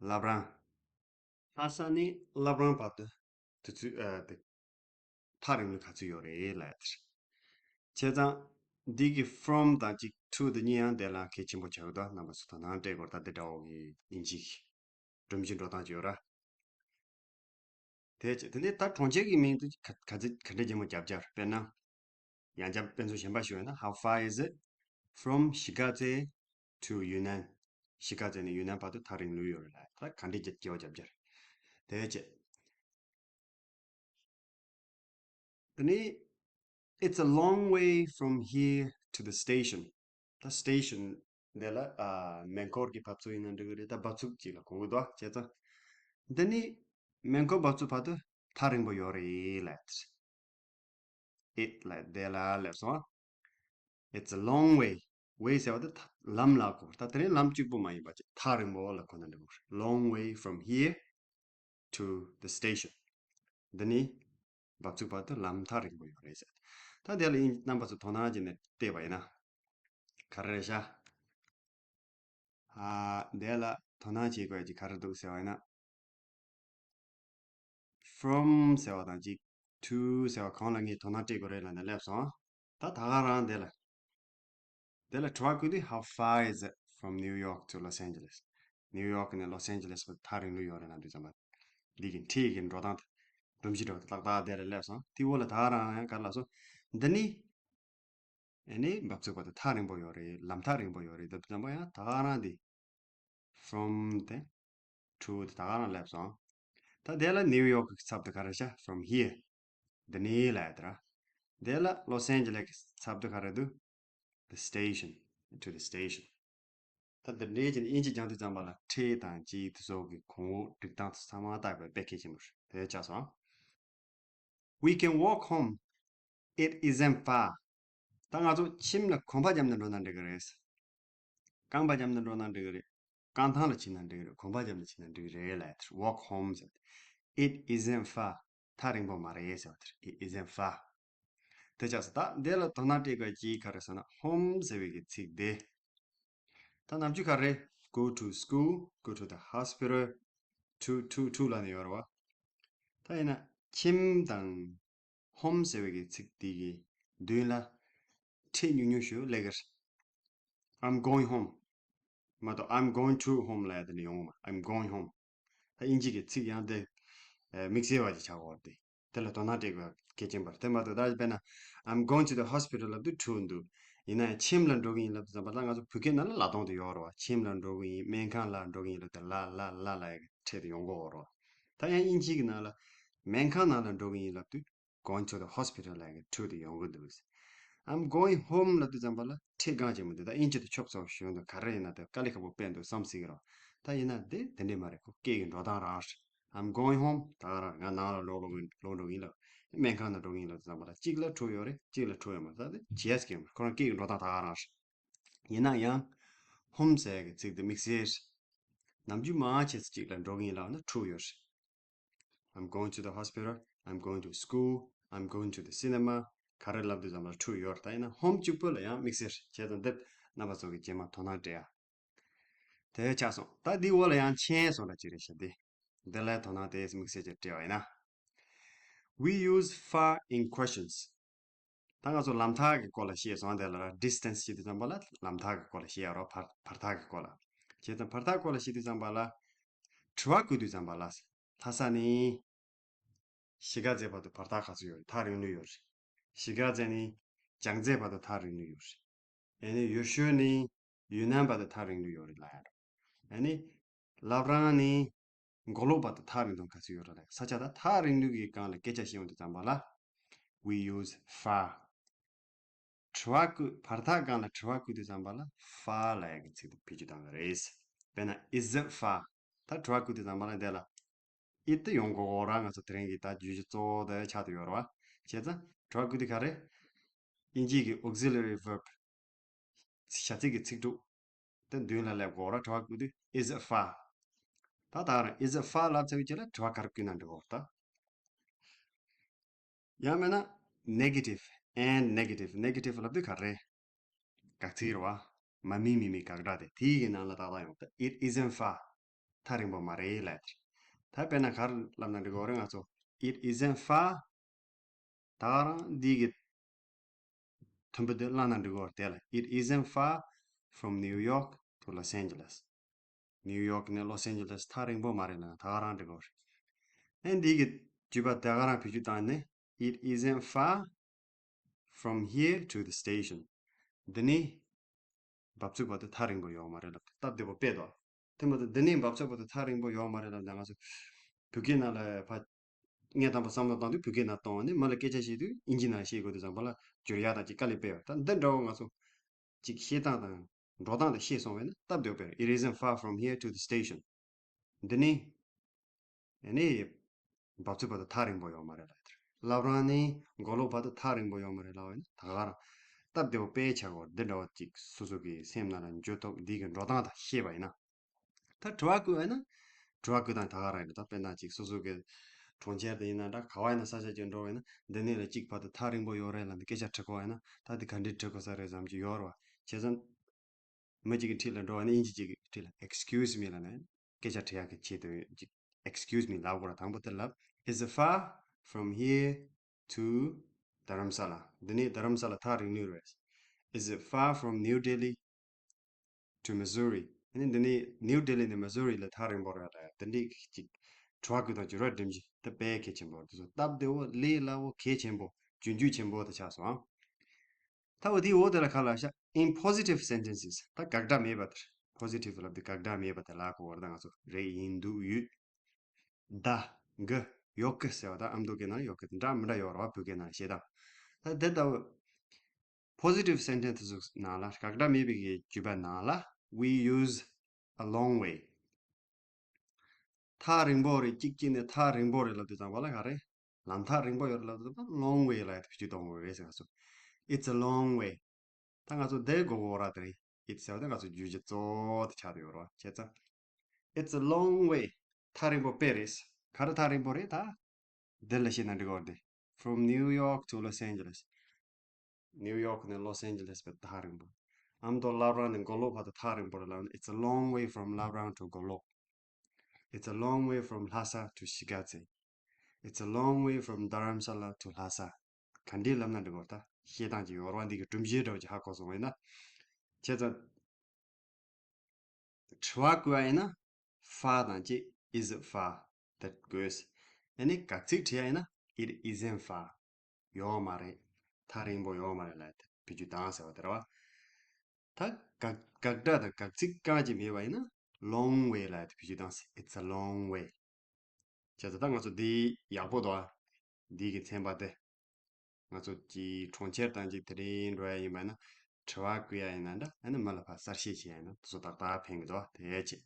བླ་བྲང་། ལྷ་ས་ནས་བླ་བྲང་བར་དུ་དུས་ཚོད་ཨ་དེ་ ཐག་རིང་ལོས་ག་ཚོད་ཡོད་རེད་ལབ་ཡ་དེ་རེད། བྱས་ཙང་འདི་གི་from དང་གཅིག་to དེ་གཉིས་ཡང་དེ་ལ་གལ་ཆེན་པོ་ཆགས་ཀྱི་འདུག་རྣམ་པ་ཚོ་དོ་སྣང་སྤྲད་དགོས་རེད། ད་འདི་འདྲ་བོ་གི་དབྱིན་ཇི་གི་སྒྲོམ་གཞི་འགྲོ་སྟངས་ཅིག་ཡོད་ར། དེ་བྱས་དེ་ནས་ད་གྲོང་ཁྱེར་གྱི་མིང་དེ་ག་ག་ཚོད་ག་འདྲ་ཅིག་མོ་རྒྱབ་རྒྱབ། དཔེར་ན། ཡང་བསྐྱར་དཔེ་མཚོན་གཞན་པ་ཞུས་ན། How far is it from Shigaze to Yunnan? ཤི་ག་ཛེ་ནས་ཡུན་ནན་བར་དུ་ཐག་རིང་ལོས་ཡོད་རེད་ལ། ད་ག་འདྲས་ཀྱི་སྐྱེ་བ་རྒྱབ་རྒྱུ་རེད། དེ་བྱས། དེ་ནས། It's a long way from here to the station. ད་སི་ཊེ་ཤོན་འདི་ལ་ཨ་མེ་འཁོར་གྱི་བབས་ཚུགས་ཡིན་ན་འགྲིག་གི་རེད། ད་བབས་ཚུགས་གཅིག་ལ་གོ་གི་འདུག་བྱས་ཙང་། འདི་ནི་མེ་འཁོར་བབས་ཚུགས་བར་དུ་ཐག་རིང་པོ་ཡོད་རེད་ལབ། It ལབ་དེ་ལ་སླེབས་སོང་། It's a long way. Way ཟེར་བ་དེ་ཐ་ལམ་ལ་གོ། ད་དེ་རིང་ལམ་གཅིག་པོ་མ་ཡིན་པ་ཅིག་ཐག་རིང་པོ་ལ་གོ་ན་འགྲིག་གི་རེད། Long way from here to the station. འདི་ནི་བབས་ཚུགས་བར་དུ་ལམ་ཐག་རིང་པོ་ཡོད་རེད་ཟེར། ད་དེ་ལ་ཡིན་རྣམ་པ་ཚོ་དོ་སྣང་བྱས་ནས་བལྟས་པ་ཡིན་ན། ག་རེ་རེད་ཤག་ཨ། དེ་ལ་དོ་སྣང་བྱེད་དགོས་ཀྱི་ག་རེ་འདུག་ཟེར་བ་ཡིན་ན། From ཟེར་བ་དང་གཅིག to ཟེར་བ་གང་ལ་ངས་དོ་སྣང་སྤྲད་དགོས་རེད་ལབ་ནས་སླེབས་སོང་། ད་ད་ག་རང་དེ་ལ། དེ་ལ་དྲི་བ་བཀོད་དུས། How far is it from New York to Los Angeles? ནིའུ་ཡོག་ནས་ལོ་སི་ཨན་ཇེ་ལེས་བར་ཐག་རིང་ལོས་ཡོད་རེད་ལབ་དུས་ཙམ་པ། འདི་གི་འཕྲེད་ཀྱི་འགྲོ་སྟངས་དེ། སྒྲོམ་གཞི་འདྲ་བོ་དེ་ཏག་ཏག་དེ་ལ་སླེབས་སོང་། དེའི་འོག་ལ་ད་ག་རང་ཡང་ག་རེ་ལབ་སོང་། འདི་ནི། ཨེ་ནི་བབས་ཚུགས་བར་དུ་ཐག་རིང་པོ་ཡོད་རེད། ལམ་ཐག་རིང་པོ་ཡོད་རེད་ལབ་དུས་ཙམ་པ་ཡང་ད་ག་རང་དེ། From དེ། To དེ་ད་ག་རང་སླེབས་སོང་། ད་དེ་ལ་ནིའུ་ཡོག་གི་ཚབ་དེ་ག་རེ་བྱ། From here. འདི་ནས་ལབ་ཡ་དེ་ར། དེ་ལ་ལོ་སི་ཨན་ཇེ་ལེས་གི་ཚབ་དེ་ག་རེ་འདུག The station. To the station. ད་འདི་འདྲའི་ཅིག་དབྱིན་ཇི་སྦྱང་དུས་ཙམ་པ་ལ་འཕྲེད་དང་གཅིག་དེ་ཚོ་གི་གོང་འོག་སྒྲིག་སྟངས་དེ་ཚང་མ་བལྟ་དགོས་དཔེ་གལ་ཆེན་པོ་རེད། དེ་ཆགས་སོང་། We can walk home. It isn't far. ད་ང་ཚོ་ཁྱིམ་ལ་གོམ་པ་བརྒྱབ་ནས་འགྲོ་ན་འགྲིག་གི་རེད། རྐང་པ་བརྒྱབ་ནས་འགྲོ་ན་འགྲིག་གི་རེད། རྐང་ཐང་ལ་ཕྱིན་ན་འགྲིག་གི་རེད། གོམ་པ་བརྒྱབ་ནས་ཕྱིན་ན་འགྲིག་གི་རེད་ལབ་ཡ་དེ། Walk home ཟེར་བ་དེ། It isn't far. ཐག་རིང་པོ་མ་རེད་ཟེར་བ་དེ་རེད། It isn't far. དེ་ཆགས་སོང་། ད་འདི་ལ་དོ་སྣང་སྤྲད་དགོས་ཀྱི་ག་རེ་ཟེར་ན། Home ཟེར་བའི་གི་ཚིག་དེ། ད་ནམ་རྒྱུན་ག་རེ། Go to school, go to the hospital, to, to, to ལབ་ནས་ཡོད་རེད་བ། ད་ཡིན་ན་ཁྱིམ་དང་ཧོམ་ཟེར་བའི་གི་ཚིག་དེ་གི་མདུན་ལ་འཕྲེད་ཉུང་ཉུང་ཞིག་སླེབས་ཀྱི་རེད། I'm going home མ་གཏོགས། I'm going to home ལབ་ཡ་དེ་འདྲ་ཡོང་གི་མ། I'm going home. ད་དབྱིན་ཇི་གི་ཚིག་ཡང་དེ་དམིགས་བསལ་བ་ཅིག་ཆགས་ཀྱི་ཡོད་རེད་དེ། དེ་ལ་དོ་སྣང་སྤྲད་དགོས་གལ་ཆེན་པོ་རེད། དེ་མ་གཏོགས་ད་དཔེར་ན། I'm going to the hospital ལབ་དུས་to འདུག་ཡིན་ན་ཡང་ཁྱིམ་ལ་འགྲོ་གི་ཡིན་ལབ་དུས་ཙམ་པ་ལ། ང་ཚོ་བོད་སྐད་ནང་ལ་ལ་གདངས་དེ་ཡོད་རེད་བ། ཁྱིམ་ལ་འགྲོ་གི་ཡིན། སྨན་ཁང་ལ་འགྲོ་གི་ཡིན་ལབ་དུས་ལ་ལ་ལ་ལ་ཡ་གི་འཕྲེད་དེ་ཡོང་གི་ཡོད་རེད་བ། ད་ཡང་དབྱིན་ཇི་གི་ནང་ལ་སྨན་ཁང་ནང་ལ་འགྲོ་གི་ཡིན་ལབ་དུས། Going to the hospital ལབ་ཡ་གི་to དེ་ཡོང་གི་འདུག I'm going home ལབ་དུས་ཙམ་པ་ལ་འཕྲེད་གང་ཅིག་མི་འདུག་ད་དབྱིན་ཇི་དེ་ཆོབ་ཚོབ་ཞུ་འདུག་ག་རེ་ཡིན་ན་དེ་དཀའ་ལས་ཁག་པོ་དཔེ་འདུག་བསམ་སྲིད་ཀྱི་རེད། ད་ཡིན་ན་དེ་དེ་འདྲས་མ་རེད། ཁོ་སྐད་ཀྱི་འགྲོ་སྟངས་རང་རེད། I'm going home ད་ག་རང་ང་ནང་ལ་ལོག་ལོག་ལོག་འགྲོ་གི་ཡིན་ལབ། སྨན་ཁང་ནང་འགྲོ་གི་ཡིན་ལབ་དུས་ཙམ་པ་ལ་གཅིག་ལ་to ཡོད་རེད། གཅིག་ལ་to ཡོད་མ་རེད། ད་དེ་བྱས་ཀྱི་ཡོད་མ་རེད། ཁོ་རང་སྐད་ཀྱི་འགྲོ་སྟངས་ད་ག་རང་རེད། ཡིན་ན་ཡང་ཧོམ་ཟེར་ཡ་གི་ཚིག་དེ་དམིགས་བསལ་རེད། ནམ་རྒྱུན་མང་ཆེ་ས་གཅིག་ལ་འགྲོ་གི་ཡིན་ལབ་ན་to ཡོད་རེད། I'm going to the hospital. I'm going to school. I'm going to the cinema. ག་རེ་ལབ་དུས་ཙམ་པ་ལ་to ཡོད་རེད། ད་ཡིན་ན་ཧོམ་གཅིག་པོ་ལ་ཡང་དམིགས་བསལ་རེད། བྱས་ཙང་འདི་རྣམ་པ་ཚོ་གིས་རྗེས་མ་དོ་སྣང་སྤྲད་ཡ། དེ་ཆགས་སོང་། ད་འདི་འོག་ལ་ཡང་མཆན་བཟོ་འདྲ་ཅིག་རེད་ཤག་འདི། འདི་ལ་དོ་སྣང་དེ་དམིགས་བསལ་གྱིས་སྤྲད་པ་ཡིན་ན། We use far in questions. ད་ང་ཚོ་ལམ་ཐག་གི་སྐོར་ལ་བཤད་སོང་། དེ་ལ་distance བཤད་དུས་ཙམ་པ་ལ་ལམ་ཐག་གི་སྐོར་ལ་བཤད་ཡ་རོ། བར་བར་ཐག་གི་སྐོར་ལ། བྱས་ཙང་བར་ཐག་སྐོར་ལ་བཤད་དུས་ཙམ་པ་ལ། དྲི་བ་བཀོད་དུས་ཙམ་པ་ལ། ལྷ་ས་ནས་གཞིས་ཀ་རྩེ་བར་དུ་བར་ཐག་ག་ཚོད་ཡོད་རེད། ཐག་རིང་ལོས་ཡོད་རེད། གཞིས་ཀ་རྩེ་ནས་བྱང་རྩེ་བར་དུ་ཐག་རིང་ལོས་ཡོད་རེད། ཨ་ནི་ཡུལ་ཤུལ་ནས་ཡུན་ནན་བར་དུ་ཐག་རིང་ལོས་ཡོད་རེད་ལབ་ཡ་རེད། ཨ་ནི་བླ་བྲང་ནས་མགོ་ལོག་བར་དུ་ཐག་རིང་ཐུང་ག་ཚོད་ཡོད་རེད་ལབ། ས་ཆ་དང་ཐག་རིང་ལོས་ཀྱི་སྒང་ལ་སྐད་ཆ་བཤད་ཡོང་དུས་ཙམ་པ་ལ། We use far. དྲི་བ་བཀོད། བར་ཐག་སྒང་ལ་དྲི་བ་བཀོད་དུས་ཙམ་པ་ལ་far ལབ་ཡ་གི་ཚིག་དེ་བེད་སྤྱོད་གཏོང་གི་རེད། དཔེར་ན། Is it far? ད་དྲི་བ་བཀོད་དུས་ཙམ་པ་ལ་འདི་ལ་it དེ་ཡོང་དགོས་ར། ང་ཚོ་དེ་རིང་གི་ད་བརྗོད་གཞི་གཙོ་བོ་དེ་ཆགས་བསྡད་ཡོད་རེད་བ། བྱས་ཙང་དྲི་བ་བཀོད་དུས་ག་རེ། དབྱིན་ཇིའི་གི་auxiliary verb བྱ་ཚིག་གི་ཚིག་གྲོགས་དེ་མདུན་ལ་སླེབས་དགོས་ར། དྲི་བ་བཀོད་དུས། Is it far? ད་ད་རང་is it far ལབ་ཚར་བའི་རྗེས་ལ་དྲི་བ་ག་རེ་བཀོད་ན་འགྲིག་གོ་ད། ཡང་མིན་ན་negative and negative། negative ལབ་དུས་ག་རེ། དགག་ཚིག་རེད་བ། མ་མིན་མི་མིན་དགག་སྒྲ་དེ། དེའི་གི་ནང་ལ་ཏག་ཏག་ཡོང་། ད་it isn't far. ཐག་རིང་པོ་མ་རེད་ལབ་དེ། ད་དཔེར་ན་ག་རེ་ལབ་ན་འགྲིག་གོ་རེད། ང་ཚོ་it isn't far. ད་ག་རང་འདི་གི་མཐུན་པ་དེ་བླངས་ན་འགྲིག་གོ་རེད་དེ་ལ། It isn't far from New York to Los Angeles. ནིའུ་ཡོག་ནས་ལོ་སན་ཇི་ལེས་ཐག་རིང་པོ་མ་རེད་ལ། ད་ག་རང་འགྲིག་གོ་རེད། ཨེ་འདི་གི་བརྗོད་པ་ད་ག་རང་བེད་སྤྱོད་བཏང་ནས། It isn't far from here to the station. འདི་ནི་འབབ་ཚུགས་བར་དུ་ཐག་རིང་པོ་ཡོད་མ་རེད་ལབ་སྟབས་བདེ་པོ་དཔེ་འདུག་དེ་མ་ཟད་འདི་ནི་འབབ་ཚུགས་བར་དུ་ཐག་རིང་པོ་ཡོད་མ་རེད་ལབ་ན། ང་ཚོ་བོད་སྐད་ནང་ལ་ཕ་ངས་དང་པོ་བསམ་བློ་བཏང་དུས་བོད་སྐད་ནང་གཏོང་བ་ནི་མི་ལ་སྐད་ཆ་བཤད་དུས་དབྱིན་ཇི་ནང་བཤད་དགོས་དུས་ཙམ་པ་ལ་བསྒྱུར་ཡག་དང་ཅིག་དཀའ་ལས་དཔེ་ཡོད། ད་འདི་འདྲ་བོ་ང་ཚོ་ཅིག་བཤད་སྟངས་དང་འགྲོ་སྟངས་དེ་ཤེས་སོང་བས་ན་སྟབས་བདེ་བོ་དཔེ་རེད། It isn't far from here to the station. འདི་ནི་ཨ་ནི་འབབ་ཚུགས་བར་དུ་ཐག་རིང་པོ་ཡོད་མ་རེད་ལབ་དེར། བླ་བྲང་ནི་མགོ་ལོག་བར་དུ་ཐག་རིང་པོ་ཡོད་མ་རེད་ལབ་བས་ན། ད་ག་རང་སྟབས་བདེ་བོ་དཔེ་ཆགས་གོ་རེད། འདི་འདྲ་བོ་ཅིག་སོ་སོ་གི་སེམས་ནང་ལ་འཇོག་ཐུབ། འདི་གི་འགྲོ་སྟངས་དང་ཤེས་པ་ཡིན་ན། ད་དྲི་བ་བཀོད་པ་ཡིན་ན། དྲི་བ་བཀོད་སྟངས་ད་ག་རང་ཡིན་ད། དཔེར་ན་ཅིག་སོ་སོ་གི་གྲོང་ཁྱེར་དེ་ཡིན་ན་འདྲ། ག་བ་ཡིན་ན་ས་ཆ་ཅིག་འགྲོ་བ་ཡིན་ན། འདི་ནས་ལ་གཅིག་བར་དུ་ཐག་རིང་པོ་ཡོད་རེད་ལབ་ནས་སྐད་ཆ་དྲི་གོ་བ་ཡིན་ན། ད་འདི་ག་འདྲས་དྲི་དགོས་ས་རེད་བསམ་གྱི་ཡོད་རེད་བ། བྱས་ཙང་མི་གཅིག་གི་འཁྲིས་ལ་འགྲོ་བ་ནི་དབྱིན་ཇི་གཅིག་གི་འཁྲིས་ལ་Excuse me ལབ་ནས་སྐད་ཆ་དྲི་ཡག་གི་ཆེད་དུ་ཅིག་Excuse me ལབ་དགོས་ར། དང་པོ་དེ་ལབ། Is it far from here to Dharamsala? འདི་ནས་དྷ་རམ་ས་ལ་ཐག་རིང་ནི་རེད། Is it far from New Delhi to Missouri? ཨ་ནི་འདི་ནས་ནིའུ་ལྡི་ལི་ནས་མི་ཟུ་རི་ལ་ཐག་རིང་པོ་རེད་ལ། འདི་འདྲའི་ཅིག་དྲི་བ་བཀོད་སྟངས་ཀྱི་རོ་སྒྲིམ་གཞི་དེ་དཔེ་གལ་ཆེན་པོ་རེད། དེ་ཚོ་སྟབས་བདེ་བོ་ལས་སླ་བོ་གལ་ཆེན་པོ་རྒྱུན་མཐུད་ཆེན་པོ་དེ་ཆགས་སོང་ཨང་། ད་འོ་དེའི་འོག་དེ་ལ་ཁ་ལ་ཤ In positive sentences. ད་དགག་སྒྲ་མེད་པ་དེར། Positive ལབ་དུས་དགག་སྒྲ་མེད་པ་དེ་ལ་གོ་བར་ད་ང་ཚོ་རེད་ཡིན་འདུག་ཡོད། ད་གི་ཡོད་གི་ཟེར་བ་ད་ཨ་མདོ་སྐད་ནང་ཡོད་གི་འདྲ་མི་འདྲ་ཡོད་རེད་བ། བོད་སྐད་ནང་བཤད་སྟངས་ད་དེ་ལྟ་བུ། Positive sentence ནང་ལ་དགག་སྒྲ་མེད་པའི་གི་བརྗོད་པ་ནང་ལ། We use a long way. ཐག་རིང་པོ་རེད། གཅིག་གཅིག་ནས་ཐག་རིང་པོ་རེད་ལབ་དུས་ཙམ་པ་ལ་ག་རེ། ལམ་ཐག་རིང་པོ་ཡོད་རེད་ལབ་དུས་ཙམ་པ་long way ལབ་ཡག་དེ་བེད་སྤྱོད་གཏོང་དགོས་རེད་ཟེར་ག་སོ། It's a long way. ད་ང་ཚོ་འདི་གོ་གོ་ར་དེ་རེད། It ཟེར་བ་དེ་ང་ཚོ་བརྗོད་བྱ་གཙོ་བོ་དེ་ཆགས་བསྡད་ཡོད་རེད་བ། བྱས་ཙང་། It's a long way. ཐག་རིང་པོ་དཔེ་རེད། ག་རེ་ཐག་རིང་པོ་རེད་ད། འདི་ལ་བཤད་ན་འགྲིག་གོ་རེད་དེ། From New York to Los Angeles. ནིའུ་ཡོག་ནས་ལོ་སན་ཇི་ལེས་བར་ཐག་རིང་པོ། ཨ་མདོ་བླ་བྲང་ནས་མགོ་ལོག་བར་དུ་ཐག་རིང་པོ་རེད་ལབ་ན། It's a long way from Labran to Golok. It's a long way from Lhasa to Shigatse. It's a long way from Dharamsala to Lhasa. ག་འདྲས་ལབ་ན་འགྲིག་གོ་ད། བཤད་སྟངས་ཀྱི་ཡོ་རོབ་འདི་གི་སྒྲོམ་གཞི་འདྲ་བོ་ཅིག་ཧ་གོ་སོང་བས་ན། བྱས་ཙང་། དྲི་བ་བཀོད་པ་ཡིན་ན། Far དང་གཅིག Is it far? དེ་དགོས། ཨ་ནི་དགག་ཚིག་བྲིས་པ་ཡིན་ན། It isn't far. ཡོད་མ་རེད། ཐག་རིང་པོ་ཡོད་མ་རེད་ལབ་དེ་བེད་སྤྱོད་བཏང་ཟེར་བ་དེ་རེད་བ། ད་དགག་དགག་སྒྲ་དང་དགག་ཚིག་རྐང་གཅིག་མེད་པ་ཡིན་ན། Long way ལབ་དེ་བེད་སྤྱོད་བཏང་ཟེར། It's a long way. བྱས་ཙང་ད་ང་ཚོ་འདི་ཡག་པོ་འདུག་ཨ། འདི་གི་ཚན་པ་དེ། ང་ཚོ་གི་གྲོང་ཁྱེར་དང་གཅིག་དེ་རིང་འགྲོ་ཡ་ཡིན་པ་ན། དྲི་བ་བཀོད་ཡ་ཡིན་ན་འདྲ། ཨ་ནི་མི་ལ་ཕར་གསལ་བཤད་བྱེད་ཡ་ཡིན་ན་དེ་ཚོ་ཏག་ཏག་ཕན་གི་འདུག་དེ་བྱས།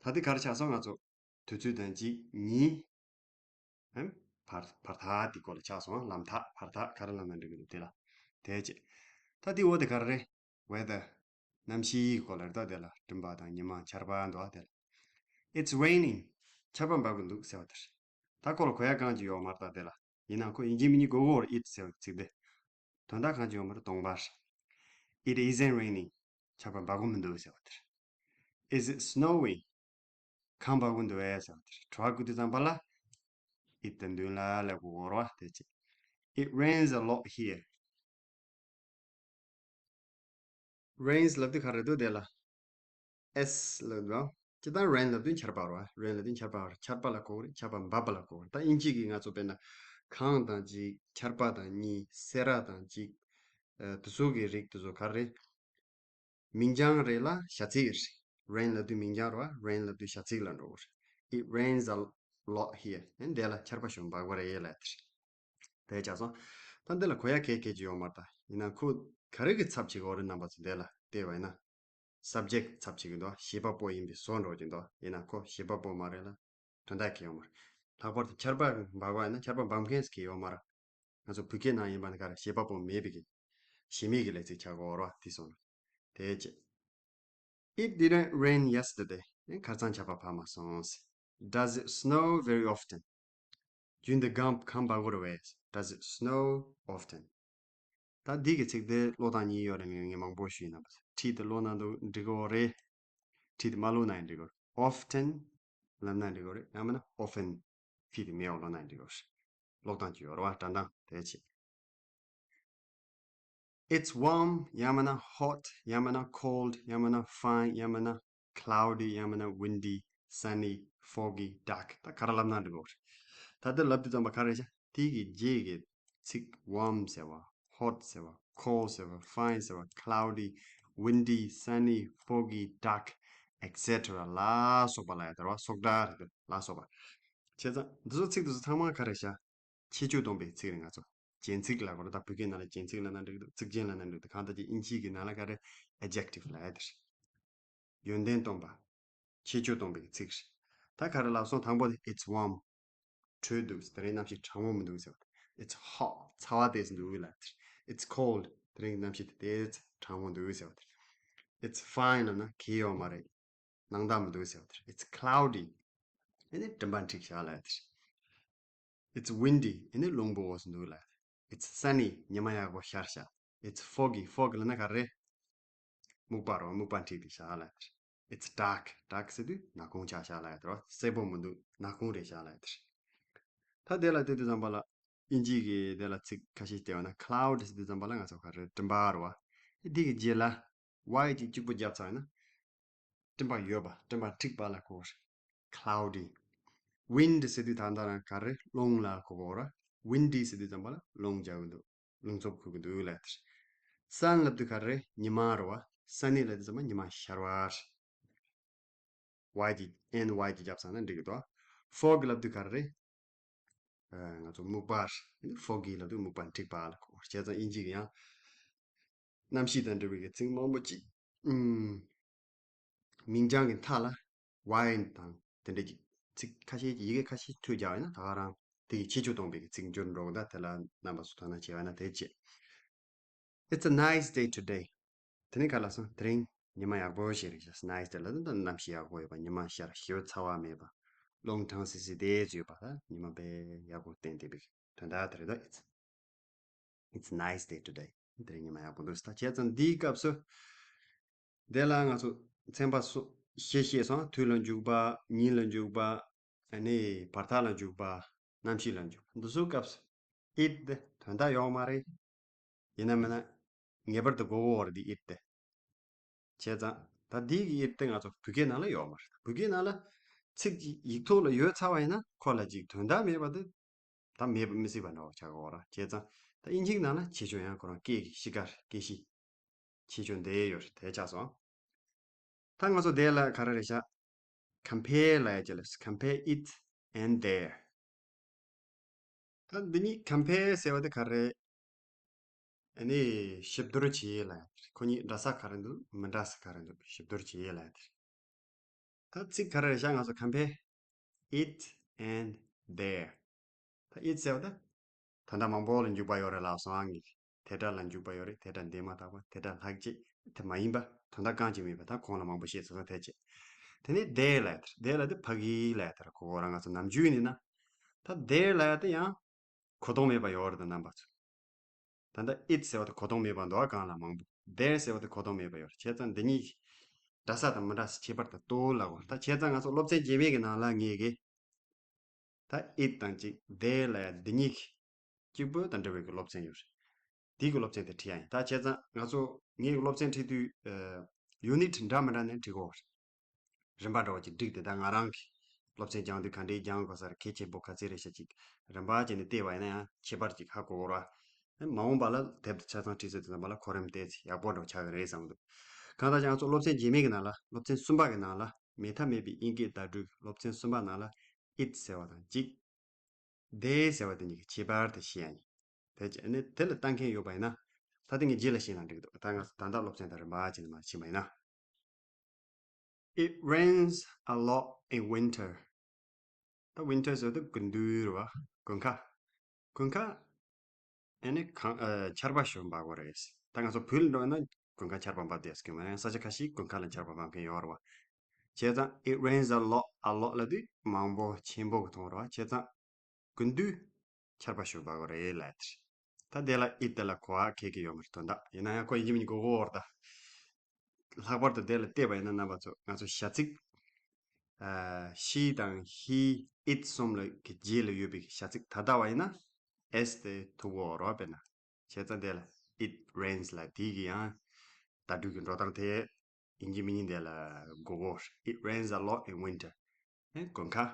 ད་དེ་ག་རེ་ཆགས་སོང་། ང་ཚོ་དུས་ཚོད་དང་གཅིག་གཉིས། ཨ་བར་བར་ཐག་དེ་སྐོར་ལ་ཆགས་སོང་། ལམ་ཐག་བར་ཐག་ག་རེ་ལབ་ན་འགྲིག་གི་འདུག་དེ་ལ། དེ་བྱས། ད་དེ་འོག་དེ་ག་རེ་རེད། Weather. གནམ་གཤིས་སྐོར་ལ་རེད་ད། དེ་ལ་སྤྲིན་པ་དང་ཉི་མ་ཆར་པ་འདུག་ཨ། དེ་ལ། It's raining. ཆར་པ་འབབ་གི་འདུག་ཟེར་བ་དེ་རེད། ད་ཁོ་ལ་གོ་ཡ་གང་ཅི་ཡོད་མ་རེད་ད་དེ་ལ། ཡིན་ནའང་ཁོ་ཡིན་གཅིག་མིན་གཅིག་གོ་གོ་རེད། It ཟེར་བའི་ཚིག་དེ། དོན་དག་གང་ཅི་ཡོད་མ་རེད། སྟོང་པ་རེད། It isn't raining. ཆར་པ་འབབ་གི་མི་འདུག་ཟེར་བ་དེ་རེད། Is it snowing? གངས་འབབ་གི་འདུག་གས་ཟེར་བ་དེ་རེད། དྲི་བ་བཀོད་དུས་ཙམ་པ་ལ། It དང་མདུན་ལ་ལབ་དགོས་རེད་བ། དེ་བྱས། It rains a lot here. Rains ལབ་དུས་ག་རེ་འདུག་དེ་ལ། S ལབ་འདུག་ཨ། སྤྱིར་བཏང་rain ལབ་དུས་ཆར་པ་རེད་བ། Rain ལབ་དུས་ཆར་པ་རེད། ཆར་པ་ལ་གོ་གི་རེད། ཆར་པ་འབབ་པ་ལ་གོ་གི་རེད། ད་དབྱིན་ཇི་གིས་ང་ཚོ་དཔེར་ན་གངས་དང་གཅིག་ཆར་པ་དང་གཉིས། སེར་བ་དང་གཅིག་ཨ། དེ་ཚོ་གི་རིགས་དེ་ཚོ་ག་རེ་རེད། མིང་རྐྱང་རེད་ལ་བྱ་ཚིག་རེད། Rain ལབ་དུས་མིང་རྐྱང་རེད་བ། Rain ལབ་དུས་བྱ་ཚིག་ལ་འགྲོ་གི་རེད། It rains a lot here. ཨ་ནི་འདི་ལ་ཆར་པ་ཞེ་པོ་འབབ་ཀྱི་རེད་ལབ་དེ་རེད། དེ་ཆགས་སོང་། ད་འདི་ལ་གོ་ཡ་གལ་གལ་ཅིག་ཡོད་མ་རེད་ད། ཡིན་ན་ཁོ་ག་རེ་གི་ཚབ་བྱེད་ཀྱི་ཡོད་རེད། རྣམ་པ་ཚོ་འདི་ལ་བལྟས་པ་ཡིན་ན། Subject ཚབ་བྱེད་ཀྱི་འདུག་བྱེད་པ་པོ་ཡིན་པའི་བཟོ་འགྲོ་གི་འདུག་ཡིན་ན་ཁོ་བྱེད་པ་པོ་མ་རེད་ལ། དོན་དག་གི་ཡོད་མ་རེད། ལྷག་པར་དུ་ཆར་པ་འབབ་པ་ཡིན་ན་ཆར་པ་འབབ་མཁན་ཞིག་ཡོད་མ་རེད། ང་ཚོ་བོད་སྐད་ནང་ཡིན་པ་ནི་ག་རེ་བྱེད་པ་པོ་མེད་པའི་གི་བྱེད་མེད་ཀྱི་ལས་ཚིག་ཆགས་ཀྱི་ཡོད་རེད་བ། དེ་སོང་ན། དེ་བྱས། It didn't rain yesterday. ཁ་སང་ཆར་པ་བབས་མ་སོང་ཟེར། Does it snow very often? རྒྱུན་དུ་གངས་གངས་འབབ་ཀྱི་རེད་པས། Does it snow often? ད་འདི་གི་ཚིག་དེ་ཀློག་སྟངས་གཉིས་ཡོད་རེད། ངས་མང་པོ་ཞུས་ཡིན་ན། ཁྲིད་དུ་ཀློག་ན་འདུག་འགྲིག་གི་རེད། ཁྲིད་དུ་མ་ཀློག་ན་ཡང་འགྲིག་གི་རེད། Often ལབ་ན་འགྲིག་གི་རེད། ཡང་མིན་ན་often ཕིད་དེ་མེད་པ་ཀློག་ན་ཡང་འགྲིག་གི་རེད། ཀློག་སྟངས་ཅིག་ཡོད་རེད་བ། སྒྲ་གདངས་དེ་བྱས། It's warm ཡང་མིན་ན་hot ཡང་མིན་ན་cold ཡང་མིན་ན་fine ཡང་མིན་ན་cloudy ཡང་མིན་ན་windy, sunny, foggy, dark ད་ག་རེ་ལབ་ན་འགྲིག་གོ། ད་དེ་ལབ་དུས་ཙམ་པ་ག་རེ་བྱ། དེ་གི་རྗེས་ཀྱི་ཚིག་warm ཟེར་བ། hot ཟེར་བ། cold ཟེར་བ། fine ཟེར་བ། cloudy, windy, sunny, foggy, dark, et cetera ལ་སོགས་པ་ལ་ཡ་དར་བ་སོགས་སྒྲ་རེད་ལ་སོགས་པ། བྱས་ཙང་འདི་ཚོ་ཚིག་འདི་ཚོ་ཚང་མ་ག་རེ་བྱ། ཁྱད་ཆོས་སྟོན་པའི་ཚིག་རེད། ང་ཚོ་རྒྱན་ཚིག་ལ་གོ་ར། ད་བོད་སྐད་ནང་ལ་རྒྱན་ཚིག་ལབ་ན་འགྲིག་འདུག་ཚིག་རྒྱན་ལབ་ན་འགྲིག་འདུག་གང་ལྟར་གྱི་དབྱིན་ཇིའི་གི་ནང་ལ་ག་རེ་adjective ལབ་ཡ་དེ་རེད། ཡོན་ཏན་སྟོན་པ། ཁྱད་ཆོས་སྟོན་པའི་ཚིག་རེད། ད་ག་རེ་ལབ་སོང་། དང་པོ་དེ། It's warm དྲོས་འདུག་དེ་རིང་གནམ་གཤིས་གྲང་མོ་མི་འདུག་ཟེར་བ་དེ། It's hot ཚ་བ་དེ་ཙམ་འདུག་ལབ་དེ་རེད། It's cold དེ་རིང་གནམ་གཤིས་དེ་དེ་ཙམ་གྲང་མོ་འདུག་ཟེར་བ་དེ་རེད། It's fine ལབ་ན་གལ་ཡོད་མ་རེད། སྣང་དག་མི་འདུག་ཟེར་བ་དེ་རེད། It's cloudy ཨ་ནི་དྲན་པ་འཁྲིགས་བཞག་ལབ་དེ་རེད། It's windy ཨ་ནི་རླུང་བུ་འོ་ཙམ་འདུག་ལབ། It's sunny ཉི་མ་ཡག་པོ་ཤར་ཤག It's foggy foggy ལབ་ན་ག་རེ། སྨུག་པ་རོ། སྨུག་པ་འཁྲིགས་ཏེ་བཞག་ལབ་དེ་རེད། It's dark dark ཟེར་དུས་ནག་ཁུང་ཆགས་ཤག་ལབ་ཡ་དེ་རོ། གསལ་པོ་མི་འདུག་ནག་ཁུང་རེད་ཤག་ལབ་ཡ་དེ་རེད། ད་དེ་ལ་ལྟོས་དུས་ཙམ་པ་ལ་དབྱིན་ཇིའི་གི་དེ་ལ་ཚིག་ཁ་ཤས་བལྟས་པ་ན། cloud ཟེར་དུས་ཙམ་པ་ལ་ང་ཚོ་ག་རེ་དྲན་པ་རེད་བ། འདི་གི་རྗེས་ལ་Y ཅིག་གཅིག་པོ་བརྒྱབ་ཚར་ན་དྲན་པ་ཡོད་པ། དྲན་པ་འཁྲིགས་པ་ལ་གོ་བ་རེད། cloudy wind ཟེར་དུས་ད་ལྟ་རང་ག་རེ། རླུང་ལ་གོ་གོ་ར། windy ཟེར་དུས་ཙམ་པ་ལ་རླུང་རྒྱག་གི་འདུག་རླུང་འཚུབ་ཁུག་གི་འདུག་ལབ་དེ་རེད། sun ལབ་དུས་ག་རེ། ཉི་མ་རེད་བ། sunny ལབ་དུས་ཙམ་པ་ཉི་མ་ཤར་བ་རེད། Y གི་N Y གི་བརྒྱབ་ཚར་ན་འགྲིག་གི་འདུག fog ལབ་དུས་ག་རེ། ཨ། ང་ཚོ་སྨུག་པ་རེད། foggy ལབ་དུས་སྨུག་པ་འཁྲིགས་པ་ལ་གོ། བྱས་ཙང་དབྱིན་ཇི་གི་ཡང་གནམ་གཤིས་དང་འབྲེལ་བའི་གི་ཚིག་མང་པོ་ཅིག་ཨུམ། མིང་རྐྱང་གི་མཐའ་ལ་Y དང་དེ་འདྲ་གི་ཚིག་ཁ་ཤས་ཀྱི་ཡི་གེ་ཁ་ཤས་ཐོས་རྒྱག་ཡིན་ན་ད་ག་རང་དེ་གི་ཁྱད་ཆོས་སྟོན་པའི་གི་ཚིག་འགྱུར་འགྲོ་གི། ད་དེ་ལ་རྣམ་པ་ཚོ་དོ་སྣང་བྱས་པ་ན་དེ་བྱེད། It's a nice day today. དེ་ནི་ག་ལ་སོང་། དེ་རིང་ཉི་མ་ཡག་པོ་ཞིག་རེད་ཤག nice day ལ་ད་གནམ་གཤིས་ཡག་པོ་ཡོད་པ། ཉི་མ་ཤར། ཞེ་པོ་ཚ་བ་མེད་པ། རླུང་གྲང་སིལ་སིལ་དེ་ཙམ་ཡོད་པ། ད་ཉི་མ་དཔེ་ཡག་པོ་བསྟན་བསྡད་པའི་དོན་དག་དེ་རེད། ད་it's, it's a nice day today. དེ་རིང་ཉི་མ་ཡག་པོ་འདུག་ད་བྱས་ཙང་འདིའི་སྐབས་སུ་དེ་ལ་ང་ཚོ་ཚན་པ་སོ་ཤེས་ཤེས་སོང་། དུས་ལ་འཇུག་པ། ཉིན་ལ་འཇུག་པ། ཨ་ནི་བར་ཐག་ལ་འཇུག་པ། གནམ་གཤིས་ལ་འཇུག་པ། འདི་ཚོའི་སྐབས་སུ་it དེ་དོན་དག་ཡོད་མ་རེད། ཡིན་ན་མིན་ན་ངེས་པར་དུ་དགོས་ཀྱི་ཡོད་རེད། འདི་it དེ། བྱས་ཙང་ད་འདི་གི་it དེ་ང་ཚོ་བོད་སྐད་ནང་ལ་ཡོད་མ་རེད། བོད་སྐད་ནང་ལ་ཚིག་ཅིག་ཡིག་ཐོག་ལ་ཡོད་ཚར་བ་ཡིན་ན་ཁོ་ལ་ཅིག་དོན་དག་མེད་པ་དེ་ད་མེད་པ་མི་སྲིད་པ་འདྲ་བོ་ཆགས་ཀྱི་ཡོད་རེད། བྱས་ཙང་ད་དབྱིན་ཇིའི་ནང་ལ་ཁྱད་ཆོས་ཡང་ཁོ་རང་སྐད་ཀྱི་གཤིས་ཀ་རེད། སྐད་གཤིས་ཁྱད་ཆོས་འདི་ཡོད་རེད། དེ་ཆགས་སོང་། ད་ང་ཚོ་དེ་ལ་ག་རེ་རེད་ཤག compare ལབ་ཡ་ཅིག་ལ། compare it and there. ད་འདི་གཉིས་compare ཟེར་བ་དེ་ག་རེ། ཨ་ནི་ཞིབ་བསྡུར་བྱེད་ལབ་ཡ་དེ་རེད། ཁོ་གཉིས་འདྲ་ས་ག་རེ་འདུག་མི་འདྲ་ས་ག་རེ་འདུག་ཞིབ་བསྡུར་བྱེད་ལབ་ཡ་དེ་རེད། ད་ཚིག་ག་རེ་རེད་ཤག་ང་ཚོ་compare it and there. ད་it ཟེར་བ་ད་ད་ལྟ་མང་པོ་ལ་འཇུག་པ་ཡོད་རེད་ལབ་སོང་ཨང་གི། དེ་འདྲ་ལ་འཇུག་པ་ཡོད་རེད། དེ་འདྲ་འདས་མ་ཐག་པ། དེ་འདྲ་ལྷག་བཅས། དེ་མ་ཡིན་པ། དོན་དག་རྐང་གཅིག་མིན་པ། ད་གོང་ལ་མང་པོ་བཤད་ཚར་སོང་། དེ་བྱས། དེ་ནས་there ལབ་ཡ་དེ་རེད། there ལབ་དེ་ཕ་གི་ལབ་ཡ་དེ་རེད། ཁོ་ཁོ་རང་ང་ཚོ་ནམ་རྒྱུན་ཡིན་ན་ད་there ལབ་ཡ་དེ་ཡང་གོ་ལྡོག་མེད་པ་ཡོད་རེད། ད་རྣམ་པ་ཚོ། ད་ལྟ་it ཟེར་བ་དེ་གོ་ལྡོག་མེད་པ་འདུག་ག་གང་ལ་མང་པོ། there ཟེར་བ་དེ་གོ་ལྡོག་མེད་པ་ཡོད་རེད། བྱས་ཙང་འདི་གཉིས་འདྲ་ས་དང་མི་འདྲ་ས་ཁྱད་པར་དུ་ལབ་དགོས། ད་བྱས་ཙང་ང་ཚོ་སློབ་ཚན་རྗེས་མའི་གི་ནང་ལ་ངས་གི་ད་it དང་གཅིག there ལབ་ཡ་འདི་གཉིས་གཅིག་པོ་དང་འབྲེལ་བའི་གི་སློབ་ཚན་ཡོད་རེད། དེའི་གི་སློབ་ཚན་དེ་ཁྲིད་ཡ་ཡིན། ད་བྱས་ཙང་ང་ཚོ་ངའི་གི་སློབ་ཚན་ཁྲིད་དུས་ཨ་unit འདྲ་མི་འདྲ་ནས་ཁྲིད་དགོས་རེད། རིམ་པ་འདྲ་བོ་ཅིག་བསྒྲིགས་ཏེ། ད་ང་རང་གིས་སློབ་ཚན་སྦྱང་དུས་ག་འདྲའི་སྦྱང་དགོས་ས་རེད། གལ་ཆེན་པོ་ག་ཚད་རེད་ཤག་ཅིག་རིམ་པ་བྱས་ནས་བལྟས་པ་ཡིན་ན་ཡང་ཁྱད་པར་ཅིག་ཧ་གོ་གི་རེད་བ། མ་འོངས་པ་ལ་དེབ་དེ་ཆ་ཚང་ཁྲིད་ཚར་དུས་ཙམ་པ་ལ་གོ་རིམ་བལྟས་ཚེ་ཡག་པོ་འདྲ་བོ་ཆགས་ཀྱི་རེད་བསམ་གི་འདུག་གང་ལྟར་ཀྱང་ང་ཚོ་སློབ་ཚན་རྗེས་མའི་གི་ནང་ལ། སློབ་ཚན་གསུམ་པ་གི་ནང་ལ་མེད་ཐབས་མེད་པའི་དབྱིན་སྐད་བརྡ་སྤྲོད་ཀྱི་སློབ་ཚན་གསུམ་པ་ནང་ལ་it ཟེར་བ་དང་གཅིག there ཟེར་བ་དེ་གཉིས་ཀྱི་ཁྱད་པར་དེ་ཤེས་ཡ་ཡིན། དེ་ནས་དེ་ལ་ལྟ་མཁན་ཡོད་པ་ཡིན་ན། ད་དེ་ངས་རྗེས་ལ་ཤེས་ན་འགྲིག་འདུག་ད་ང་ཚོ་ད་ལྟ་སློབ་ཚན་དང་རིམ་པ་བྱས་ནས་མར་ཕྱིན་པ་ཡིན་ན། It rains a lot in winter. ད་winter ཟེར་དུས་དགུན་དུས་རེད་བ། དགུན་ཁ། དགུན་ཁ་ཨ་ནི་གང་ཨ་ཆར་པ་ཞིག་འབབ་དགོས་རེད། ད་ང་ཚོ་བོད་ལ་འགྲོ་ཡིན་ན་དགུན་ཁ་ཆར་པ་འབབ་བསྡད་ཡོད་མ་རེད། ས་ཆ་ཁ་ཤས་དགུན་ཁ་ལ་ཆར་པ་འབབ་མཁན་ཡོད་རེད་བ། བྱས་ཙང་it rains a lot, a lot ལབ་དུས་མང་པོ་ཆེན་པོ་གི་དོན་རེད་བ། བྱས་ཙང་དགུན་དུས་ཆར་པ་ཞིག་འབབ་དགོས་རེད་ལབ་ཡ་དེ་རེད། ད་དེ་ལ་it དེ་ལ་གོ་བ་གང་ཡང་ཡོད་མ་རེད། དོན་དག་ཡིན་ན་ཡང་ཁོ་ཡིན་གཅིག་མིན་གཅིག་གོ་གི་ཡོད་རེད་ད། ལྷག་པར་དུ་དེ་ལ་བལྟས་པ་ཡིན་ན་རྣམ་པ་ཚོ་ང་ཚོ་བྱ་ཚིག་ཨ་she དང་he, it གསུམ་ལ་གི་རྗེས་ལ་ཡོད་པའི་བྱ་ཚིག་ད་ལྟ་བ་ཡིན་ན་ S་དེ་ཐུག་གོ་རོ་དཔེར་ན། བྱས་ཙང་དེ་ལ་it rains ལ་དེ་གི་ཡང་བརྡ་སྤྲོད་ཀྱི་འགྲོ་སྟངས་དེ་ཡིན་གཅིག་མིན་གཅིག་དེ་ལ་གོ་གོ། It rains a lot in winter. ཨེ་དགུན་ཁ་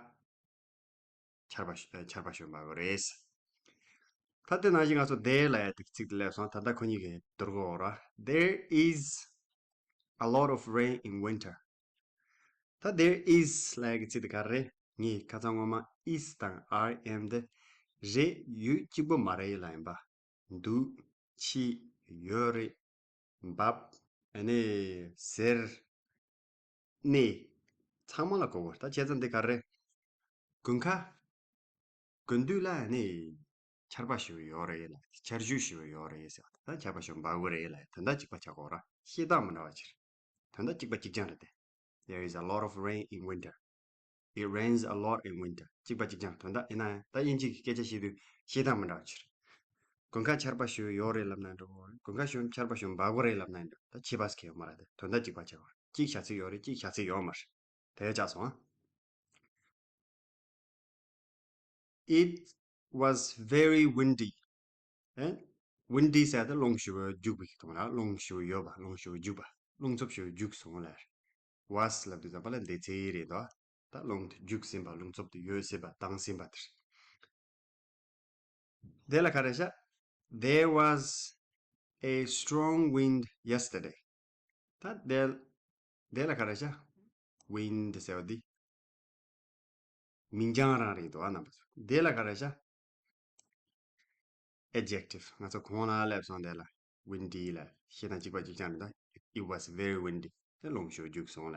ཆར་པ་ཤུ- ཆར་པ་ཞོན་པ་རེད། ད་དེ་ནང་བཞིན་ང་ཚོ་there ལ་ཡ་དེ་ཚིག་དེ་སླེབས་སོང་། ད་ལྟ་ཁོ་གཉིས་ཀྱི་བསྡུར་གོ་ར། There is a lot of rain in winter. ད་there is ལ་ཡ་གི་ཚིག་དེ་ག་རེ་རེད། ངས་ཁ་སང་སྔོན་མ་is དང་are am དེ་རེད་ཡོད་གཅིག་པོ་མ་རེད་ལ་ཡིན་པ། འདུག་ཕྱིས་ཡོད་རེད། འབབ། ཨ་ནི་ཟེར། ནས། ཚང་མ་ལ་གོ་དགོས། ད་བྱས་ཙང་འདི་ག་རེ། དགུན་ཁ། དགུན་དུས་ལ་ནི། ཆར་པ་ཞེ་པོ་ཡོད་རེད་ལ། ཆར་ཆུ་ཞེ་པོ་ཡོད་རེད་ཟེར་བ་ད་ཆར་པ་ཞེ་པོ་འབབ་གི་རེད་ལ། དོན་དག་གཅིག་པ་ཆགས་གོ་ར། བཤད་སྟངས་མི་འདྲ་བ་ཕྱིར། དོན་དག་གཅིག་པ་གཅིག་རྐྱང་རེད་དེ། There is a lot of rain in winter. It rains a lot in winter. གཅིག་པ་གཅིག་རྐྱང་། དོན་དག་ཡིན་ན་ཡང་ད་དབྱིན་ཇི་གི་སྐད་ཆ་བཤད་དུས་བཤད་སྟངས་མི་འདྲ་བ་ཕྱིར། དགུན་ཁ་ཆར་པ་ཞེ་པོ་ཡོད་རེད་ལབ་ན་འགྲིག་གོ། དགུན་ཁ་ཞེ་པོ་ཆར་པ་ཞེ་པོ་འབབ་གི་རེད་ལབ་ན་འགྲིག་ད་ཁྱད་པར་ཟེར་གྱི་ཡོད་མ་རེད་དེ། དོན་དག་གཅིག་པ་ཆགས་གོ། གཅིག་བྱ་ཚིག་ཡོད་རེད། གཅིག་བྱ་ཚིག་ཡོད་མ་རེད། དེ་ཆགས་སོང་ཨ། It was very windy. ཨེ། windy ཟེར་ཏེ་རླུང་ཞེ་པོ་རྒྱུག་པའི་གི་དོན་ལ། རླུང་ཞེ་པོ་ཡོད་པ། རླུང་ཞེ་པོ་རྒྱུག་པ། རླུང་འཚུབ་ཞེ་པོ་རྒྱུག་སོང་ལ། was ལབ་དུས་ཙམ་པ་ལ་འདས་ཚིག་རེད་དོ། ད་རླུང་དེ་རྒྱུག་ཟིན་པ། རླུང་འཚུབ་དེ་ཡོད་ཟིན་པ། ལྡང་ཟིན་པ་དེ་རེད། དེ་ལ་ག་རེ་བྱ། There was a strong wind yesterday. ད་དེ་དེ་ལ་ག་རེ་བྱ། wind ཟེར་བ་འདི་མིང་རྐྱང་རང་རེད་འདུག་ཨ། རྣམ་པ་ཚོ། དེ་ལ་ག་རེ་བྱ། adjective ང་ཚོ་གོང་ལ་སླེབས་སོང་། དེ་ལ་windy ལ་བཤད་སྟངས་གཅིག་པ་གཅིག་རྐྱང་རེད་ད། It was very windy. དེ་རླུང་ཞེ་པོ་རྒྱུག་སོང་ལ།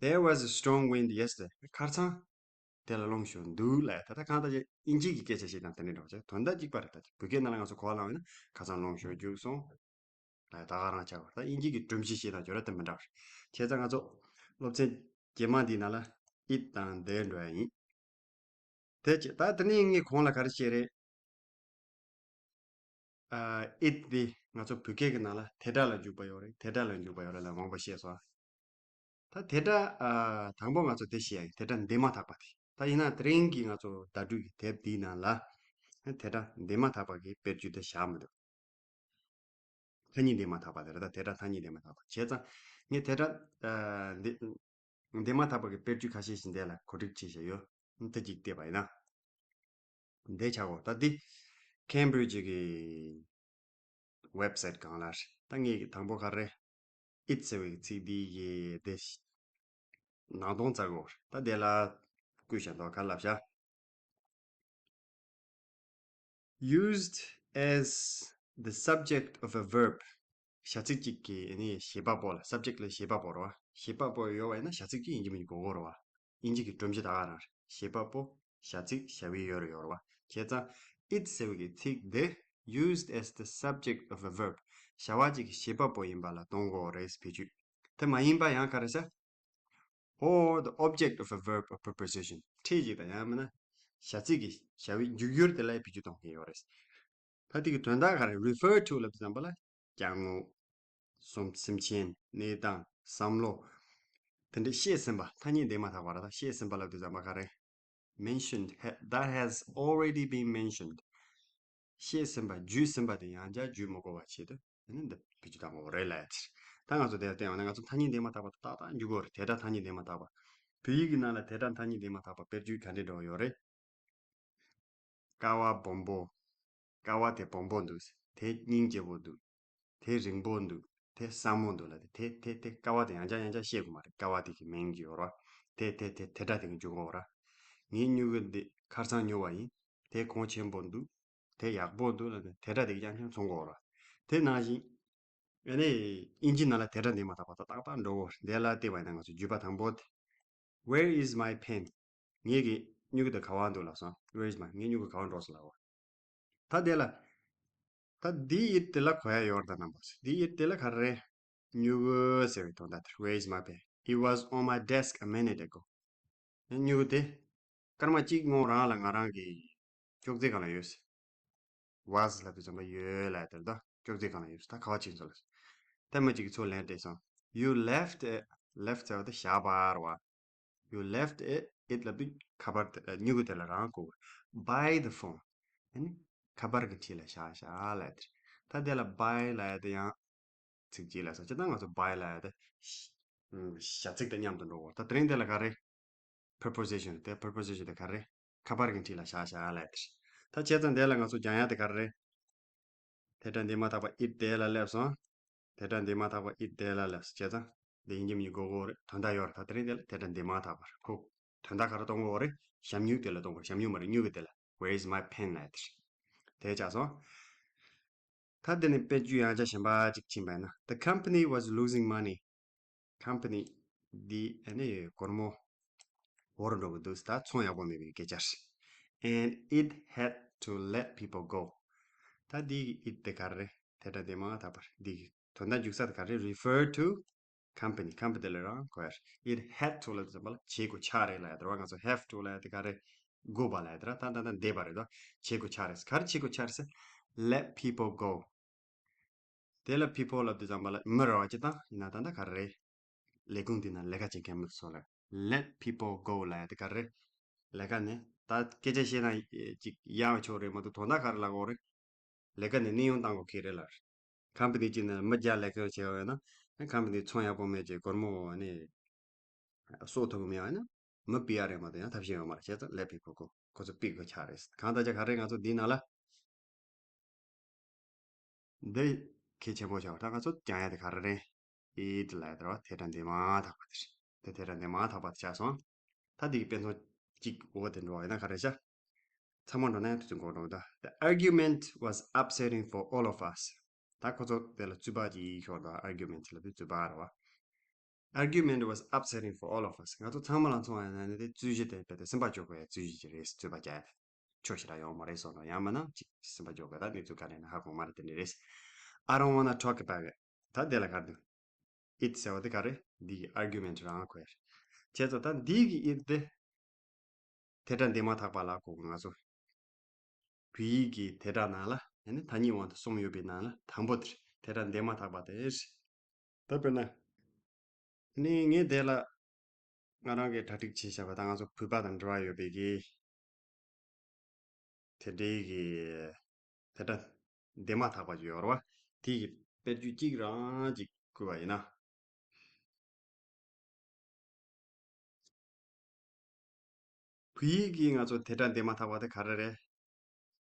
There was a strong wind yesterday. ཁ་སང་དེ་ལ་རླུང་ཞེ་པོ་འདུག་ལ། ད་ལྟ་གང་ལྟར་དབྱིན་ཇི་གི་སྐད་ཆ་བཤད་སྟངས་དེ་འདྲ་འདྲ་བོ་བྱས། དོན་དག་གཅིག་པ་རེད་ད། བོད་སྐད་ནང་ལ་ང་ཚོ་གོ་བ་བླངས་ཡོད་ན་ཁ་སང་རླུང་ཞེ་པོ་རྒྱུག་སོང་ལ། ད་ག་རང་ཆགས་པ་རེད། ད་དབྱིན་ཇི་གི་སྒྲོམ་གཞི་བཤད་སྟངས་ཅིག་ཡོད་རེད། དེ་མི་འདྲ་བ་རེད། བྱས་ཙང་ང་ཚོ་སློབ་ཚན་རྗེས་མ་འདིའི་ནང་ལ་it དང་དེ་འགྲོ་ཡ་ཡིན། དེ་བྱས་ད་དེ་ནས་ངས་གོང་ལ་ག་རེ་བཤད་རེད། ཨ། it འདི་ང་ཚོ་བོད་སྐད་ཀྱི་ནང་ལ་དེ་སྒྲ་ལ་འཇུག་པ་ཡོད་རེད། དེ་སྒྲ་ལ་འཇུག་པ་ཡོད་རེད་ལབ་མང་པོ་བཤད་སོང་། ད་དེ་སྒྲ། ཨ། དང་པོ་ང་ཚོ་དེ་བཤད་ཡ་ཡིན། དེ་སྒྲ་འདས་མ་ཐག་པ་དེ། ད་ཡིན་ན་དེ་རིང་གི་ང་ཚོ་བརྡ་སྤྲོད་ཀྱི་དེབ་འདིའི་ནང་ལ་དེ་སྒྲ་འདས་མ་ཐག་པ་གི་དཔེར་བརྗོད་དེ་བཞག་མི་འདུག་ཐ་སྙད་འདས་མ་ཐག་པ་དེ་རེད། ད་དེ་སྒྲ་ཐ་སྙད་འདས་མ་ཐག་པ། བྱས་ཙང་ངས་དེ་སྒྲ། ཨ། འདི་འདས་མ་ཐག་པ་གི་དཔེར་བརྗོད་ཁ་ཤས་ཤིག་འདི་ལ་གོ་སྒྲིག་བྱས་བཞག་ཡོད། དེ་གཅིག་བལྟས་པ་ཡིན་ན། འདི་ཆགས་གོ། ད་འདི་Cambridge གི་website སྒང་ལ་རེད། ད་ངས་དང་པོ་ག་རེ། it ཟེར་བའི་ཚིག་འདི་ཡི་དེ་ནང་དོན་བཙལ་གོ། ད་དེ་ལ་བཀོད་བཞག་འདུག་ག་ལབ་བྱ། Used as the subject of a verb. བྱ་ཚིག་ཅིག་གི་ནི་བྱེད་པ་པོ་ལ། subject ལ་བྱེད་པ་པོ་རེད་བ། བྱེད་པ་པོ་ཡོད་པ་ཡིན་ན་བྱ་ཚིག་ཅིག་ཡིན་གཅིག་མིན་གཅིག་དགོས་ཀྱི་རེད་བ། དབྱིན་ཇི་གི་སྒྲོམ་གཞི་ད་ག་རང་རེད། བྱེད་པ་པོ། བྱ་ཚིག་བྱ་བའི་ཡོད་རེད་ཡོད་རེད་བ། བྱས་ཙང་it ཟེར་བའི་གི་ཚིག་འདི་used as the subject of a verb. བྱ་བ་ཅིག་གི་བྱེད་པ་པོ་ཡིན་པ་ལ་གཏོང་དགོས་རེད། བེད་སྤྱོད། དེ་མ་ཡིན་པ་ཡང་ག་རེ་ཟེར། Or the object of a verb or preposition. ཕྲད་ཅིག་དང་ཡང་མིན་ན་བྱ་ཚིག་གི་བྱ་བའི་འཇུག་ཡུལ་དེ་ལ་བེད་སྤྱོད་གཏོང་མཁན་ཡོད་རེད། ད་དེ་གི་དོན་དག་ག་རེ། refer to ལབ་དུས་ཙམ་པ་ལ་སྐྱེ་དངོས། སེམས་སེམས་ཅན། གནས་སྟངས། བསམ་བློ། དེ་འདྲ་བཤད་ཟིན་པ། ཐ་སྙད་འདས་མ་ཐག་པ་རེད། ད་བཤད་ཟིན་པ་ལབ་དུས་ཙམ་པ་ག་རེ། mentioned. Ha- that has already been mentioned. བཤད་ཟིན་པ། བརྗོད་ཟིན་པ་དེ་ཡང་བསྐྱར་བརྗོད་མི་དགོས་པ་ཆེད་དུ་ཨ་ནི་འདི་བེད་སྤྱོད་བཏང་དགོས་རེད་ལབ་ཡ་དེ། ད་ང་ཚོ་དེ་ལ་བལྟས་ཡོང་ན་ང་ཚོ་ཐ་སྙད་འདས་མ་ཐག་པ་ཏག་ཏག་འཇུག་དགོས་རེད། དེ་སྒྲ་ཐ་སྙད་འདས་མ་ཐག་པ། བོད་ཡིག་གི་ནང་ལ་དེ་སྒྲ་ཐ་སྙད་འདས་མ་ཐག་པ་དཔེར་བརྗོད་ག་འདྲ་འདྲ་བོ་ཡོད་རེད། ཀ་བ་སྦོམ་པོ། ཀ་བ་དེ་སྦོམ་པོ་འདུག་དེ་སྙིང་རྗེ་པོ་འདུག་དེ་རིང་པོ་འདུག་དེ་སྲ་མོ་འདུག་ལབ་དེ། དེ་དེ་དེ་ཀ་བ་དེ་ཡང་བསྐྱར་ཡང་བསྐྱར་བཤད་དགོས་མ་རེད། ཀ་བ་དེ་གི་མིང་ཅིག་ཡོད་རེད་བ། དེ་དེ་དེ་དེ་སྒྲ་དེ་གི་འཇུག་དགོས་རེད། ངའི་སྨྱུ་གུ་འདི་ཁ་སང་ཉོ་བ་ཡིན། དེ་གོང་ཆེན་པོ་འདུག་དེ་ཡག་པོ་འདུག་ལབ་ནས་དེ་སྒྲ་དེ་གི་རྐྱང་རྐྱང་མཚོན་དགོས་རེད། དེ་ནང་བཞིན། ཨ་ནི་དབྱིན་ཇི་ནང་ལ་དེ་སྒྲ་འདས་མ་ཐག་པ་ཏག་ཏག་ཏག་འགྲོ་གོ། དེ་ལ་བལྟས་པ་ཡིན་ན་ང་ཚོ་བརྗོད་པ་དང་པོ་དེ། Where is my pen? ངའི་གི་སྨྱུ་གུ་དེ་ག་བ་འདུག་ལབ་སོང་། Where is my? ངའི་སྨྱུ་གུ་ག་བ་འགྲོ་སོང་ལབ་གོ། ད་དེ་ལ། ད་འདི་it དེ་ལ་གོ་ཡ་ཡོད་རེད་ད་རྣམ་པ་ཚོ། འདི་it དེ་ལ་ག་རེ་རེད། སྨྱུ་གུ་ཟེར་བའི་དོན་དག་དེ། Where is my pen? It was on my desk a minute ago. སྨྱུ་གུ་དེ་སྐར་མ་གཅིག་སྔོན་རང་ལ་ང་རང་གི་ཅོག་ཙེ་སྒང་ལ་ཡོད་ཟེར། Was ལབ་དུས་ཙམ་པ་ཡོད་ལབ་དེར་ད་ཅོག་ཙེ་སྒང་ལ་ཡོད་ཟེར། ད་ག་བ་ཕྱིན་སོང་ལབ་ཟེར། ཐེངས་མ་གཅིག་གི་ཚུར་ལན་སྤྲད་སོང་། You left it. left ཟེར་བ་དེ་བཞག་པ་རེད་བ། You left it. it ལབ་དུས་ཁ་པར་དེ་སྨྱུ་གུ་དེ་ལ་རང་གོ། By the phone. ཨ་ནི་ཁ་པར་གྱི་འཁྲིས་ལ་བཞག་བཞག་ལབ་ཡ་དེ་རེད། ད་དེ་ལ་buy་ལབ་ཡ་དེ་ཡང་ཚིག་གཅིག་ལ་སོགས་ཅི་ད་ང་ཚོ་buy་ལབ་ཡ་དེ་བྱ་ཚིག་དང་མཉམ་དུ་འགྲོ་གོ་ད་དེ་རིང་དེ་ལ་ག་རེ། preposition་དེ་preposition་དེ་ག་རེ། ཁ་པར་གྱི་འཁྲིས་ལ་བཞག་བཞག་ལབ་ཡ་དེ་རེད། ད་བྱས་ཙང་དེ་ལ་ང་ཚོ་སྦྱང་ཡ་དེ་ག་རེ་རེད། དེ་སྒྲ་འདས་མ་ཐག་པ་it་དེ་ལ་སླེབས་སོང་། དེ་སྒྲ་འདས་མ་ཐག་པ་it་དེ་ལ་སླེབས་སོང་བྱས་ཙང་དེ་དབྱིན་ཇི་མི་གོ་གོ་རེད། དོན་དག་ཡོད་རེད། ད་དེ་རིང་དེ་ལ་དེ་སྒྲ་འདས་མ་ཐག་པ་རེད་ཁོ། དོན་དག་ག་རེ་གཏོང་གོ་རེད། ཞབས་སྨྱུག་དེ་ལ་གཏོང་གོ་ཞབས་སྨྱུག་མ་རེད་སྨྱུ་གུ་དེ་ལ། Where is my pen་ལབ་ཡ་དེ་རེད། དེ་བྱས་སོང་། ད་དེ་ནི་དཔེ་བརྗོད་ཡང་བསྐྱར་གཞན་པ་ཅིག་ཕྱིན་པ་ཡིན་ན། The company was losing money. Company་འདི་ཨ་ནི་སྒོར་མོ་བོར་འགྲོ་གི་འདུག་ད་ཚོང་ཡག་པོ་མེད་པའི་སྐད་ཆ་རེད། And it had to let people go. ད་འདི་གི་it་དེ་ག་རེ་རེད། དེ་སྒྲ་འདས་མ་ཐག་པ་རེད། འདི་གི་དོན་དག་འཇུག་ས་དེ་ག་རེ་refer to company། company་ལ་རང་གོ་ཡ་རེད། It had to་ལབ་དུས་ཙམ་པ་ལ་བྱེད་དགོས་ཆགས་རེད་ལབ་ཡ་དེ་རེད་བ། ང་ཚོ་have to་ལབ་ཡ་དེ་ག་རེ་དགོས་པ་ལབ་ཡ་དེ་ར། ད་ད་ད་འདས་པ་རེད་དོ། བྱེད་དགོས་ཆགས་རེད། ག་རེ་བྱེད་དགོས་ཆགས་རེད་ཟེར། Let people go. དེ་ལ་people་ལབ་དུས་ཙམ་པ་ལ་མི་རེད་བ། སྤྱིར་བཏང་ཡིན་ན་ད་ལྟ་ག་རེ་རེད། ལས་ཁུངས་འདི་ན་ལས་ཀ་བྱེད་མཁན་མི་ཚོ་ལ་let people go་ལབ་ཡ་དེ་ག་རེ་རེད། ལས་ཀ་ནས་ད་སྐད་ཆ་བཤད་ན་ཅིག་ཡག་ཆོག་རེད་མ་གཏོགས་དོན་དག་ག་རེ་ལབ་དགོས་རེད། ལས་ཀ་ནས་གནས་དབྱུང་བཏང་དགོས་ཀྱི་རེད་ལབ་རེད། ཁམ་པ་ནི་གཅིག་ནས་མི་བརྒྱ་ལས་ཀ་བྱས་པ་ཡིན་ན་ཁམ་པ་ནི་ཚོང་ཡག་པོ་མེད་ཅེས་སྒོར་མོ་ནི་གསོག་ཐུབ་ཀྱི་མེད་པ་ཡིན་ན་མི་ཕུད་ཡ་རེད་མ་གཏོགས་ཡང་ཐབས་ཤེས་ཡོད་མ་རེད། བྱས་ཙང་let people go་ཁོ་ཚོ་ཕུད་དགོས་ཆགས་རེད། གང་ལྟར་ཀྱང་ག་རེ་ང་ཚོ་འདི་ནང་ལ་འདི་གལ་ཆེན་པོ་ཆགས་པ་ད་ང་ཚོ་སྦྱང་ཡ་དེ་ག་རེ་རེད། it་ལབ་ཡ་དེ་རེད་བ། དེ་སྒྲ་འདས་མ་ཐག་པ་དེ་རེད། དེ་དེ་སྒྲ་འདས་མ་ཐག་པ་དེ་ཆགས་སོང་། ད་འདི་གི་དཔེ་མཚོན་གཅིག་འོ་དེ་འགྲོ་བ་ཡིན་ན་ག་རེ་བྱ། ཚང་མ་འགྲོ་ན་ཡང་དུས་ཚོད་འགོར་འགྲོ་གི་འདུག The argument was upsetting for all of us. ད་ཁོ་ཚོ་དེ་ལ་རྩོད་པ་ཅིག་ཤོར་འདུག argument་ལབ་དུས་རྩོད་པ་རེད་བ། Argument was upsetting for all of us. ང་ཚོ་ཚང་མ་ལ་མཚོན་པ་ཡིན་ན་ནི་དེ་རྩོད་གཞི་དེ་རྦད་དེ་སེམས་པ་སྐྱོ་དགོས་ཡ་རྩོད་གཞི་ཅིག་རེད། རྩོད་པ་རྒྱག་ཡ་དེ་ཆོ་ཞེ་དྲག་ཡོང་མ་རེད་བསམ་རོགས། ཡང་མིན་ན་ཅིག་སེམས་པ་སྐྱོ་དགོས། ད་གནས་ཚུལ་ག་རེ་ཡིན་ན་ཧ་གོ་མ་རེད། དེ་འདྲ་རེད། I don't wanna talk about it. ད་དེ་ལ་ག་རེ་འདུག it་ཟེར་བ་དེ་ག་རེ། འདི་གི་argument་རང་གོ་ཡ་རེད། བྱས་ཙང་ད་འདི་གི་it་དེ་དེ་སྒྲ་འདས་མ་ཐག་པ་ལ་གོ་གི་ང་ཚོ་བོད་ཡིག་གི་དེ་སྒྲ་ནང་ལ་ཡང་ན་ཐ་སྙད་དབང་དུ་གསུམ་ཡོད་པའི་ནང་ལ་དང་པོ་དེ་རེད། དེ་སྒྲ་འདས་མ་ཐག་པ་དེ་རེད། ད་དཔེར་ན་ནི་ངས་དེ་ལ་ང་རང་གིས་གྲ་སྒྲིག་བྱས་བཞག་པ་དང་ང་ཚོ་བོད་པ་དང་འབྲེལ་བ་ཡོད་པའི་གི་དེ་འདྲའི་གི་དེ་སྒྲ་འདས་མ་ཐག་པ་ཅིག་ཡོད་རེད་བ། དེ་གི་དཔེར་བརྗོད་གཅིག་རང་ཅིག་བཀོད་པ་ཡིན་ན། བོད་ཡིག་གི་ང་ཚོ་དེ་སྒྲ་འདས་མ་ཐག་པ་དེ་ག་རེ་རེད།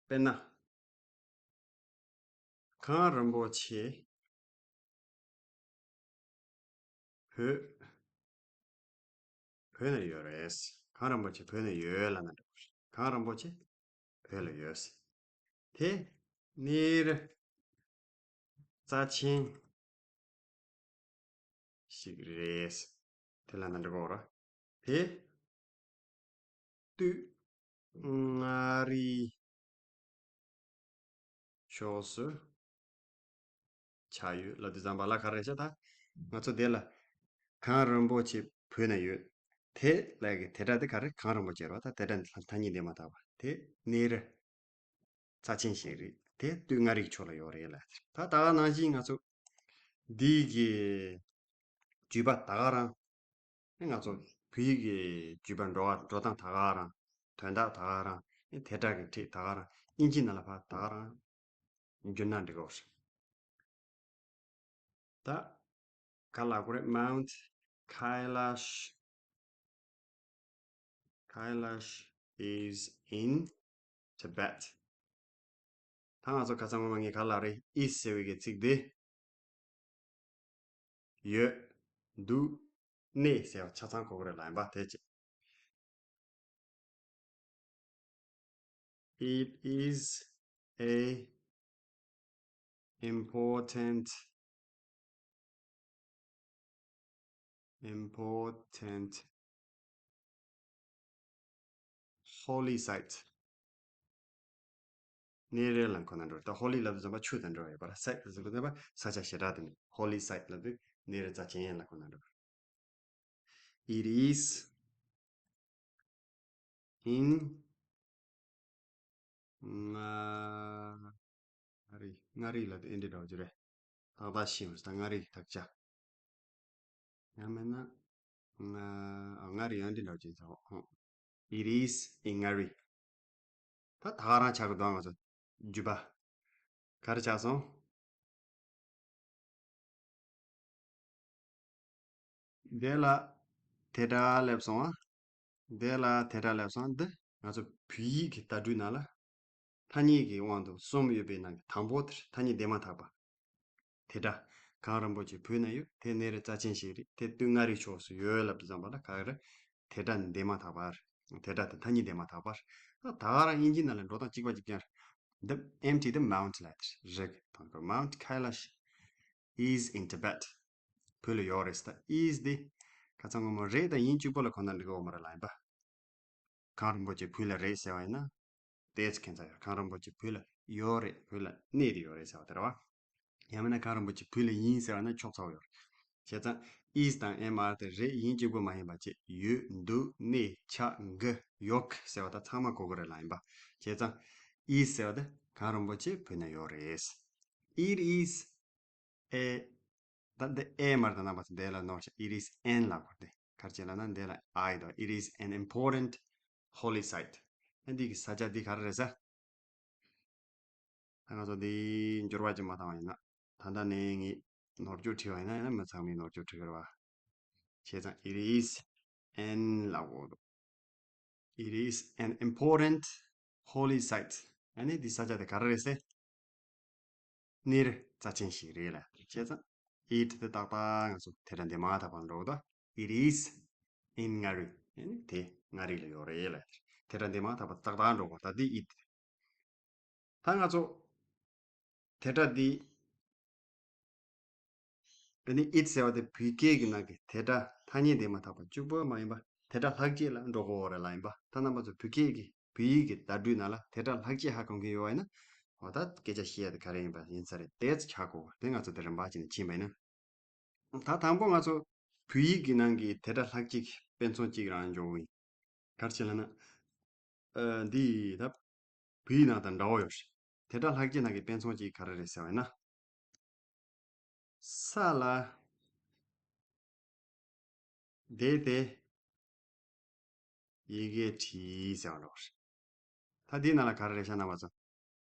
དཔེར་ན། གངས་རིན་པོ་ཆེ་བོད་བོད་ན་ཡོད་རེད། གངས་རིན་པོ་ཆེ་བོད་ན་ཡོད་ལབ་ན་འགྲིག་གི་རེད། གངས་རིན་པོ་ཆེ་བོད་ལ་ཡོད། དེ་གནས་རི་རྩ་ཆེན་ཞིག་རེད། དེ་ལ་ན་འགྲིག་གོ་ར། དེ་སྟོད་མངའ་རིས་ཕྱོགས་སུ་ཆགས་ཡོད་ལབ་དུས་ཙམ་པ་ལ་ག་རེ་བྱ། ད་ང་ཚོ་དེ་ལ་གངས་རིན་པོ་ཆེ་བོད་ན་ཡོད། དེ་ལ་གི་དེ་སྒྲ་དེ་ག་རེ། གངས་རིན་པོ་ཆེ་རེད་བ། ད་དེ་སྒྲ་ཐ་སྙད་འདས་མ་ཐག་པ་དེ་གནས་རི་རྩ་ཆེན་ཞིག་རེད། དེ་སྟོད་མངའ་རིས་ཕྱོགས་ལ་ཡོད་རེད་ལ། ད་ད་ག་ནང་བཞིན་ང་ཚོ་འདི་གི་བརྗོད་པ་ད་ག་རང་ང་ཚོ་བོད་ཡིག་གི་བརྗོད་པ་འགྲོ་བ་འགྲོ་སྟངས་ད་ག་རང་། དོན་དག་ད་ག་རང་། དེ་སྒྲ་གི་ཕྲད་ད་ག་རང་། དབྱིན་ཇི་ནང་ལ་ཕར་ད་ག་རང་བསྒྱུར་ན་འགྲིག་གོ་རེད། ད་ག་ལ་གོ་རེད། Mount Kailash Kailash is in Tibet. ད་ང་ཚོ་ཁ་སང་སྔོན་མ་ངས་ག་ལ་རེད། is་ཟེར་བའི་གི་ཚིག་འདི་ཡོད། འདུག་གནས་ཟེར་བ་ཆ་ཚང་གོ་གི་རེད་ལ། ཡིན་པ་དེ་ཅི། It is a important important holy site. གནས་རི་ལ་ཁོ་ན་འགྲོ། ད་holy་ལབ་དུས་ཙམ་པ་ཆོས་དང་འབྲེལ་བ་ཡོད་པ་ར། site་ལབ་དུས་ཙམ་པ་ས་ཆ་ཞེ་དྲག་དེ་ནི་holy site་ལབ་དུས་གནས་རི་རྩ་ཆེན་ལ་ཁོ་ན་འགྲོ། It is in མངའ་རིས། མངའ་རིས་ལབ་དུས་ཨེ་འདྲ་འདྲ་བོ་ཅིག་རེད། ཏག་ཏག་ཤེས་མི་སྲིད། ད་མངའ་རིས་དག་ཆ། ཡང་མིན་ན། མངའ་ཨ་མངའ་རིས་ཡང་འདི་འདྲ་བོ་ཅིག་ཚ་བ། It is in མངའ་རིས། ད་ད་ག་རང་ཆགས་ཀྱི་འདུག་ང་ཚོ་བརྒྱུད་པ། ག་རེ་ཆགས་སོང་། དེ་ལ་དེ་སྒྲ་སླེབས་སོང་ཨ། དེ་ལ་དེ་སྒྲ་སླེབས་སོང་། འདི་ང་ཚོ་བོད་ཡིག་གི་བརྡ་སྤྲོད་ནང་ལ་ཐ་སྙད་ཀྱི་དབང་དུ་གསུམ་ཡོད་པའི་ནང་གི་དང་པོ་དེ་ཐ་སྙད་འདས་མ་ཐག་པ། དེ་སྒྲ། གངས་རིན་པོ་ཆེ་བོད་ན་ཡོད། དེ་གནས་རི་རྩ་ཆེན་ཞིག་རེད། དེ་སྟོད་མངའ་རིས་ཕྱོགས་སུ་ཡོད་ལབ་དུས་ཙམ་པ་ལ་ག་རེ། དེ་སྒྲ་འདས་མ་ཐག་པ་རེད། དེ་སྒྲ་དེ་ཐ་སྙད་འདས་མ་ཐག་པ་རེད། ད་ད་ག་རང་དབྱིན་ཇི་ནང་ལ་འགྲོ་སྟངས་གཅིག་པ་གཅིག་རྐྱང་རེད། འདི་ཨེམ་ཊི་དེ་མའུན་ཊི་ལབ་དེ་རེད། དང་པོ་Mount Kailash is in Tibet. བོད་ལ་ཡོད་རེད་ཟེར། ད་is དེ་ཁ་སང་ངོ་མ་རེད་དང་ཡིན་གཅིག་པོ་ལ་གོ་ན་འགྲིག་གི་ཡོད་མ་རེད་ལབ་ཡིན་པ། གངས་རིན་པོ་ཆེ་བོད་ལ་རེད་ཟེར་བ་ཡིན་ན། ཏོག་ཙམ་ཁྱད་མཚར་ཡོད། གངས་རིན་པོ་ཆེ་བོད་ལ་ཡོད་རེད། བོད་ལ་གནས་དེ་ཡོད་རེད་ཟེར་བ་དེ་རེད་བ། ཡང་མིན་ན་གངས་རིན་པོ་ཆེ་བོད་ལ་ཡིན་ཟེར་བ་ན་ཆོག་ཚར་བ་ཡོད་རེད། བྱས་ཙང་is དང་am are དེ་རེད་ཡིན་གཅིག་པུ་མ་ཡིན་པ་བྱས་ཡོད་འདུག་གནས་ཆགས་འགྲོ་གི་ཡོད་ཟེར་བ་ད་ཚང་མ་གོ་གི་རེད་ལབ་ཡིན་པ། བྱས་ཙང་is ཟེར་བ་དེ་གངས་རིན་པོ་ཆེ་བོད་ན་ཡོད་རེད། It is a ད་འདི་am are དང་རྣམ་པ་ཚོ་འདི་ལ་ནོར་བྱས། It is an ལབ་དགོས་ཏེ། ག་རེ་བྱས་ལབ་ན་འདི་ལ་I འདུག It is an important holy site. ཨ་འདི་གི་ས་ཆ་འདི་ག་རེ་རེད་ཟེར། ད་ང་ཚོ་འདི་འགྱུར་བ་ཅིག་མ་བཏང་བ་ཡིན་ན། ད་ལྟ་ནས་ངས་ནོར་བཅོས་བྲིས་པ་ཡིན་ན་ཡང་ན་མི་ཚང་མས་ནོར་བཅོས་བྲིས་གི་རེད་བ། བྱས་ཙང་It is an ལབ་དགོས་འདུག It is an important holy site. ཨ་ནི་འདི་ས་ཆ་དེ་ག་རེ་རེད་ཟེར། གནས་རི་རྩ་ཆེན་ཞིག་རེད་ལ། བྱས་ཙང་it དེ་ཏག་ཏག་ང་ཚོ་དེ་འདྲ་འདི་མ་ཐག་པ་འགྲོ་གི་འདུག It is in མངའ་རིས། ཨ་ནི་དེ་མངའ་རིས་ལ་ཡོད་རེད་ལ། དེ་འདྲ་འདི་མ་ཐག་པ་ཏག་ཏག་འགྲོ་གི་འདུག་ད་འདི་it ད་ང་ཚོ་དེ་འདྲ་འདི། དེ་ནི་it ཟེར་བ་དེ་བོད་སྐད་ཀྱི་ནང་གི་དེ་སྒྲ་ཐ་སྙད་འདས་མ་ཐག་པ་གཅིག་པོ་མ་ཡིན་པ་དེ་སྒྲ་ལྷག་བཅས་ལ་འགྲོ་གི་ཡོད་རེད་ལབ་ཡིན་པ། ད་རྣམ་པ་ཚོ་བོད་སྐད་ཀྱི་བོད་ཡིག་གི་བརྡ་སྤྲོད་ནང་ལ་དེ་སྒྲ་ལྷག་བཅས་ཧ་གོ་མཁན་ཡོད་པ་ཡིན་ན། འོ་ད་སྐད་ཆ་བཤད་ཡ་དེ་ག་རེ་ཡིན་པ་ཡིན་ས་རེད། དེ་ཚོ་ཆགས་དགོས་པ་དེ་ང་ཚོ་དེ་རིམ་པ་བྱས་ནས་ཕྱིན་པ་ཡིན་ན། ད་དང་པོ་ང་ཚོ་བོད་ཡིག་གི་ནང་གི་དེ་སྒྲ་ལྷག་བཅས་ཀྱི་དཔེ་མཚོན་གཅིག་རང་འཇོག་གི་ཡིན། ག་རེ་བྱས་ལབ་ན། ཨ། འདི་ད་བོད་ཡིག་ནང་དང་འདྲ་བོ་ཡོད་རེད། དེ་སྒྲ་ལྷག་བཅས་ནང་གི་དཔེ་མཚོན་གཅིག་ག་རེ་རེད་ཟེར་བ་ཡིན་ན། ས་ལ་བསྡད་དེ་ཡི་གེ་བྲིས་ཟེར་བ་འདྲ་བོ་རེད། ད་འདི་ནང་ལ་ག་རེ་རེད་ཤག་རྣམ་པ་ཚོ།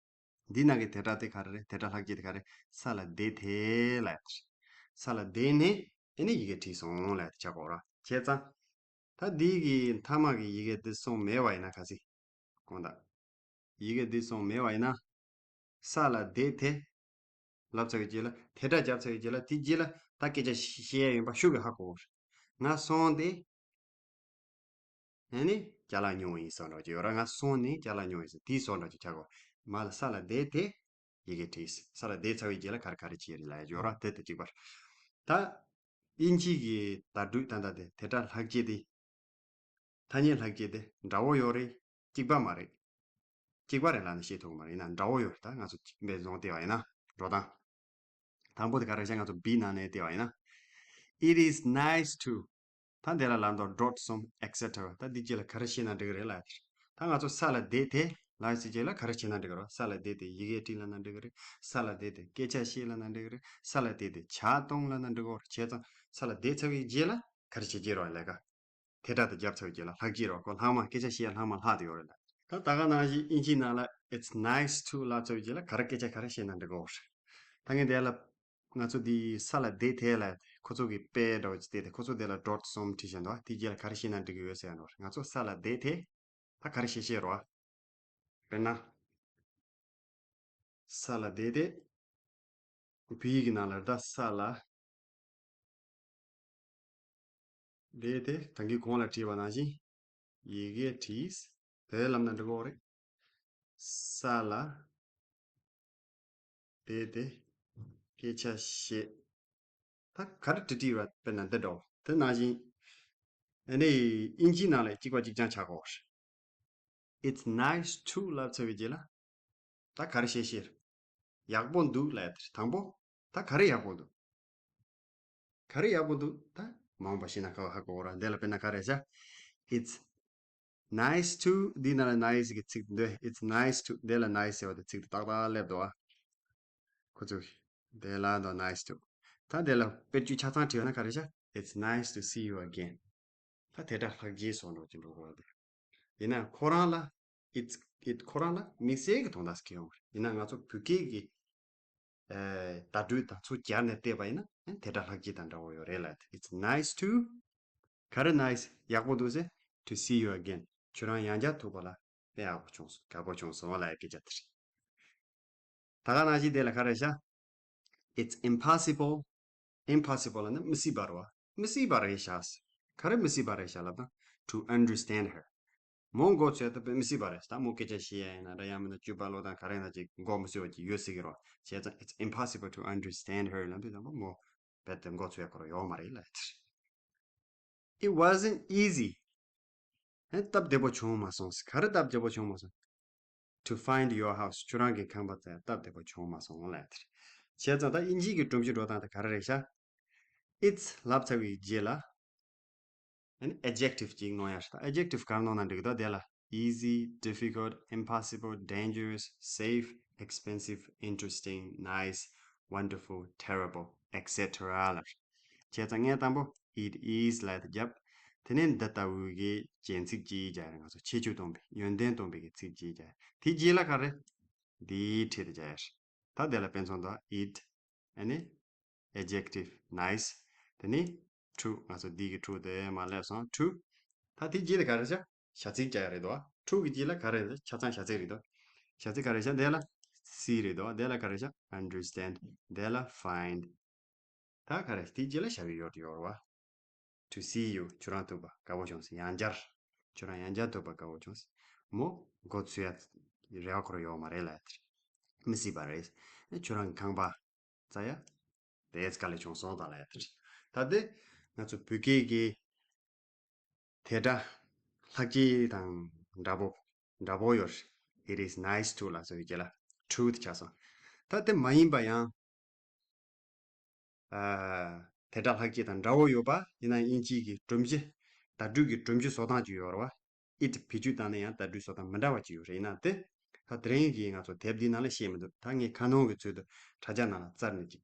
འདི་ནང་གི་དེ་སྒྲ་དེ་ག་རེ་རེད། དེ་སྒྲ་ལྷག་བཅས་དེ་ག་རེ། ས་ལ་བསྡད་དེ་ལབ་ཡ་དེ་རེད། ས་ལ་བསྡད་ནས་ཨེ་ནི་ཡི་གེ་བྲིས་སོང་ལབ་ཡ་དེ་ཆགས་དགོས་རེད། བྱས་ཙང་། ད་འདི་གི་མཐའ་མ་གི་ཡི་གེ་འདི་སོང་མེད་པ་ཡིན་ན། གལ་སྲིད་དགོངས་དག་ཡི་གེ་འདི་སོང་མེད་པ་ཡིན་ན། ས་ལ་བསྡད་དེ་ལབ་ཚར་བའི་རྗེས་ལ་དེ་སྒྲ་བརྒྱབ་ཚར་བའི་རྗེས་ལ་དེ་རྗེས་ལ་ད་སྐད་ཆ་བཤད་ཡ་ཡིན་པ་ཤུགས་ཀྱིས་ཧ་གོ་གི་རེད། ང་སོང་སྟེ། ཨ་ནི་ཅ་ལག་ཉོས་ཡིན་ཟེར་འདྲ་ཅིག་ཡོད་ར། ང་སོང་ནས་ཅ་ལག་ཉོས་ཡིན་ཟེར་དེ་ཟེར་འདྲ་ཅིག་ཆགས་གོ། མ་ལ་ས་ལ་བསྡད་དེ་ཡི་གེ་བྲིས། ས་ལ་བསྡད་ཚར་བའི་རྗེས་ལ་ག་རེ་ག་རེ་བྱས་རེད་ལབ་ཡ་ཅིག་ཡོད་ར། དེ་དང་གཅིག་པ་རེད། ད་དབྱིན་ཇི་གི་བརྡ་སྤྲོད་ད་ལྟ་དེ་དེ་སྒྲ་ལྷག་བཅས་དེ། ཐ་སྙད་ལྷག་བཅས་དེ་འདྲ་བོ་ཡོད་རེད། གཅིག་པ་མ་རེད། གཅིག་པ་རེད་ལབ་ན་བཤད་ཐུབ་ཀྱི་མ་རེད། ཡིན་ན་འདྲ་བོ་ཡོད་རེད། ད་ང་ཚོ་གཅིག་པའི་བཟོ་བལྟས་པ་ཡིན་ན་འགྲོ་སྟངས། དང་པོ་དེ་ག་རེ་བྱས། ང་ཚོ་བི་ནང་ནས་བལྟས་པ་ཡིན་ན། It is nice to. ད་འདི་ལ་ལབ་འདུག dot གསུམ་et cetera ད་འདི་རྗེས་ལ་ག་རེ་བཤད་ན་འགྲིག་གི་རེད་ལབ་ཡ་དེ་རེད། ད་ང་ཚོ་ས་ལ་བསྡད་དེ་ལབ་ཡ་དེ་རྗེས་ལ་ག་རེ་བཤད་ན་འགྲིག་གི་རེད། ས་ལ་བསྡད་དེ་ཡི་གེ་བྲིས་ལབ་ན་འགྲིག་གི་རེད། ས་ལ་བསྡད་དེ་སྐད་ཆ་བཤད་ལབ་ན་འགྲིག་གི་རེད། ས་ལ་བསྡད་དེ་ཇ་འཐུང་ལབ་ན་འགྲིག་གི་རེད། བྱས་ཙང་ས་ལ་བསྡད་ཚར་བའི་རྗེས་ལ་ག་རེ་བྱེད་ཀྱི་རེད་ལབ་ཀ་དེ་སྒྲ་དེ་བརྒྱབ་ཚར་བའི་རྗེས་ལ་ལྷག་བཅས་རོགས་ཁོ་ལྷག་མ་སྐད་ཆ་བཤད་ལྷག་མ་ལྷག་དེ་ཡོད་རེད་ལ། ད་ད་ག་ནང་བཞིན་དབྱིན་ཇིའི་ནང་ལ་It's nice to ལབ་ཚར་བའི་རྗེས་ལ་ག་རེ་སྐད་ཆ་ག་རེ་བཤད་ན་འགྲིག་གོ། ད་ངས་དེ་ལ་ང་ཚོ་འདི་ས་ལ་བསྡད་དེ་ལ་ཁོ་ཚོ་གི་དཔེ་འདྲ་བོ་ཅིག་བལྟས་ཏེ་ཁོ་ཚོ་དེ་ལ་dot གསུམ་བྲིས་བཞག་འདུག་དེའི་རྗེས་ལ་ག་རེ་བཤད་ན་འགྲིག་གི་ཡོད་ཟེར་ཡ་འདུག་ང་ཚོ་ས་ལ་བསྡད་དེ་ད་ག་རེ་བཤད་བཤད་རོགས། དཔེར་ན། ས་ལ་བསྡད་དེ། བོད་ཡིག་གི་ནང་ལ་ད་ས་ལ་བསྡད་དེ་ད་གིན་གོང་ལ་བྲིས་པ་ནང་བཞིན་ཡི་གེ་བྲིས། དེ་ལབ་ན་འགྲིག་གི་རེད། ས་ལ་བསྡད་དེ་སྐད་ཆ་བཤད། ད་ག་རེ་བྲིས་བྲིས་པ་དཔེར་ན་འདི་འདྲ་བོ་དེ་ནང་བཞིན། ཨ་ནི་དབྱིན་ཇིའི་ནང་ལ་གཅིག་པ་གཅིག་རྐྱང་ཆགས་གོ། It's nice to ལབ་ཚར་བའི་རྗེས་ལ། ད་ག་རེ་བཤད་ཤེས། ཡག་པོ་འདུག་ལབ་ཡ་དེ་རེད། དང་པོ། ད་ག་རེ་ཡག་པོ་འདུག་ག་རེ་ཡག་པོ་འདུག་ད་མ་འོངས་པ་ཤེས་ན་ཁ་བ་ཧ་གོ་ར། འདི་ལ་དཔེར་ན་ག་རེ་བྱ། It's nice to འདི་ན་ལ་nice གི་ཚིག་འདི། It's nice to འདི་ལ་nice ཟེར་བ་དེ་ཚིག་དེ་ཏག་ཏག་སླེབས་འདུག་ཨ། ཁོ་ཚོས་དེ་ལ་འདུག nice to ད་དེ་ལ་དཔེར་བརྗོད་ཆ་ཚང་བྲིས་ན་ག་རེ་བྱ། It's nice to see you again ད་དེ་སྒྲ་ལྷག་བཅས་སོགས་འགྲོ་གི་འགྲོ་གི་རེད། ཡིན་ན་ཁོ་རང་ལ་ it it ཁོ་རང་ལ་དམིགས་བསལ་གྱི་དོན་དག་ཅིག་ཡོང་གི་རེད། ཡིན་ན་ང་ཚོ་བོད་སྐད་ཀྱི་ཨ་བརྡ་སྤྲོད་དང་ཚུར་སྦྱར་ནས་བལྟས་པ་ཡིན་ན་ཨ་དེ་སྒྲ་ལྷག་བཅས་དང་འདྲ་བོ་ཡོད་རེད་ལབ། It's nice to ག་རེ་nice ཡག་པོ་འདུག་ཟེར། To see you again ཁྱོད་རང་ཡང་བསྐྱར་ཐུག་པ་ལ་དཔེ་ཡག་པོ་བྱུང་སོང་། དགའ་པོ་བྱུང་སོང་ལབ་ཡ་སྐད་ཆ་དེ་རེད། ད་ག་ནང་བཞིན་དེ་ལ་ག་རེ་བྱ། It's impossible. Impossible ལབ་ན་མི་སྲིད་པ་རེད་བ། མི་སྲིད་པ་རེད་ཤག་ག་རེ་མི་སྲིད་པ་རེད་ཤག་ལབ་ན། To understand her མོ་མགོ་ཚོས་ད་དཔེ་མི་སྲིད་པ་རེད། ད་མོ་སྐད་ཆ་བཤད་ཡ་ཡིན་ན་འདྲ། ཡང་མིན་ན་སྤྱོད་པ་ལོ་དང་ག་རེ་ན་ཅིག་མགོ་མི་ཚོས་པ་ཅིག་ཡོད་སྲིད་ཀྱི་རེད་བ། བྱས་ཙང་It's impossible to understand her ལབ་དུས་ཙམ་པ་མོ་རྦད་དེ་མགོ་ཚོས་ཡ་ཁོ་རང་ཡོད་མ་རེད་ལབ་ཡ་དེ་རེད། It wasn't easy. ཨེ་སྟབས་བདེ་པོ་བྱུང་མ་སོང་། ག་རེ་སྟབས་བདེ་པོ་བྱུང་མ་སོང་། To find your house ཁྱོད་རང་གི་ཁང་པ་བཙལ་སྟབས་བདེ་པོ་བྱུང་མ་སོང་ལབ་དེ་རེད། བྱས་ཙང་ད་དབྱིན་ཇིའི་གི་སྒྲོམ་གཞི་འགྲོ་སྟངས་དེ་ག་རེ་རེད་ཤག It's ལབ་ཚར་བའི་རྗེས་ལ་ཨ་ནི་adjective ཅིག་སྣོན་ཡ་ཞིག་དང་། Adjective ག་རེ་སྣོན་ན་འགྲིག་གི་འདུག་དེ་ལ easy, difficult, impossible, dangerous, safe, expensive, interesting, nice, wonderful, terrible, et cetera ལ། བྱས་ཙང་ངས་དང་པོ་it is ལབ་དེ་བརྒྱབ། དེ་ནས་འདི་ལྟ་བུའི་གི་རྒྱན་ཚིག་ཅིག་བརྒྱབ་རེད། ང་ཚོ་ཁྱད་ཆོས་སྟོན་པའི་ཡོན་ཏན་སྟོན་པའི་གི་ཚིག་ཅིག་བརྒྱབ། དེའི་རྗེས་ལ་ག་རེ། འདིའི་འཁྲིས་དེ་བརྒྱབ་ཡ་རེད། ད་དེ་ལ་དཔེ་མཚོན་དང་it ཨ་ནི་adjective nice དེ་ནི་to ང་ཚོ་འདི་གི་to དེ་མར་སླེབས་སོང་། To ད་དེའི་རྗེས་ལ་ག་རེ་བྱ། བྱ་ཚིག་བརྒྱབ་ཡ་རེད་དོ། To གི་རྗེས་ལ་ག་རེ་རེད། ཆ་ཚང་བྱ་ཚིག་རེད་དོ། བྱ་ཚིག་ག་རེ་བྱ། དེ་ལ་see རེད་དོ། དེ་ལ་ག་རེ་བྱ། understand དེ་ལ་find ད་ག་རེ། དེའི་རྗེས་ལ་བྱ་བའི་ཡོད་ཡོད་རེད་བ། To see you ཁྱོད་རང་ཐུག་པ་དགའ་པོ་བྱུང་ཟེར། ཡང་བསྐྱར་ཁྱོད་རང་ཡང་བསྐྱར་ཐུག་པ་དགའ་པོ་བྱུང་ཟེར། མོ་མགོ་ཚོས་ཡ་རེ་བ་ཁོ་རང་ཡོད་མ་རེད་ལབ་ཡ་དེ་རེད། མི་སྲིད་པ་རེད། ཁྱོད་རང་གི་ཁང་པ་བཙལ་ཡ་དེ་དཀའ་ལས་བྱུང་སོང་ད་ལབ་ཡ་དེ་རེད། ད་དེ་ང་ཚོ་བོད་སྐད་ཀྱི་དེ་སྒྲ་ལྷག་བཅས་དང་འདྲ་པོ་འདྲ་པོ་ཡོད་རེད། It is nice to ལབ་སོང་བའི་རྗེས་ལ་to དེ་ཆགས་སོང་། ད་དེ་མ་ཡིན་པ་ཡང་ཨ་དེ་སྒྲ་ལྷག་བཅས་དང་འདྲ་བོ་ཡོད་པ་ཡིན་ན་དབྱིན་ཇིའི་གི་སྒྲོམ་གཞི་བརྡ་སྤྲོད་ཀྱི་སྒྲོམ་གཞི་བཟོ་སྟངས་ཅིག་ཡོད་རེད་བ། It བེད་སྤྱོད་བཏང་ན་ཡང་བརྡ་སྤྲོད་བཟོ་སྟངས་མི་འདྲ་བ་ཅིག་ཡོད་རེད། ཡིན་ན་དེ་ད་དེ་རིང་གི་ང་ཚོ་དེབ་འདིའི་ནང་ལ་བཤད་མི་འདུག་ད་ངས་ཁ་ནང་གི་ཚུལ་དུ་དྲ་རྒྱ་ནང་ལ་བཙལ་ནས་ཅིག་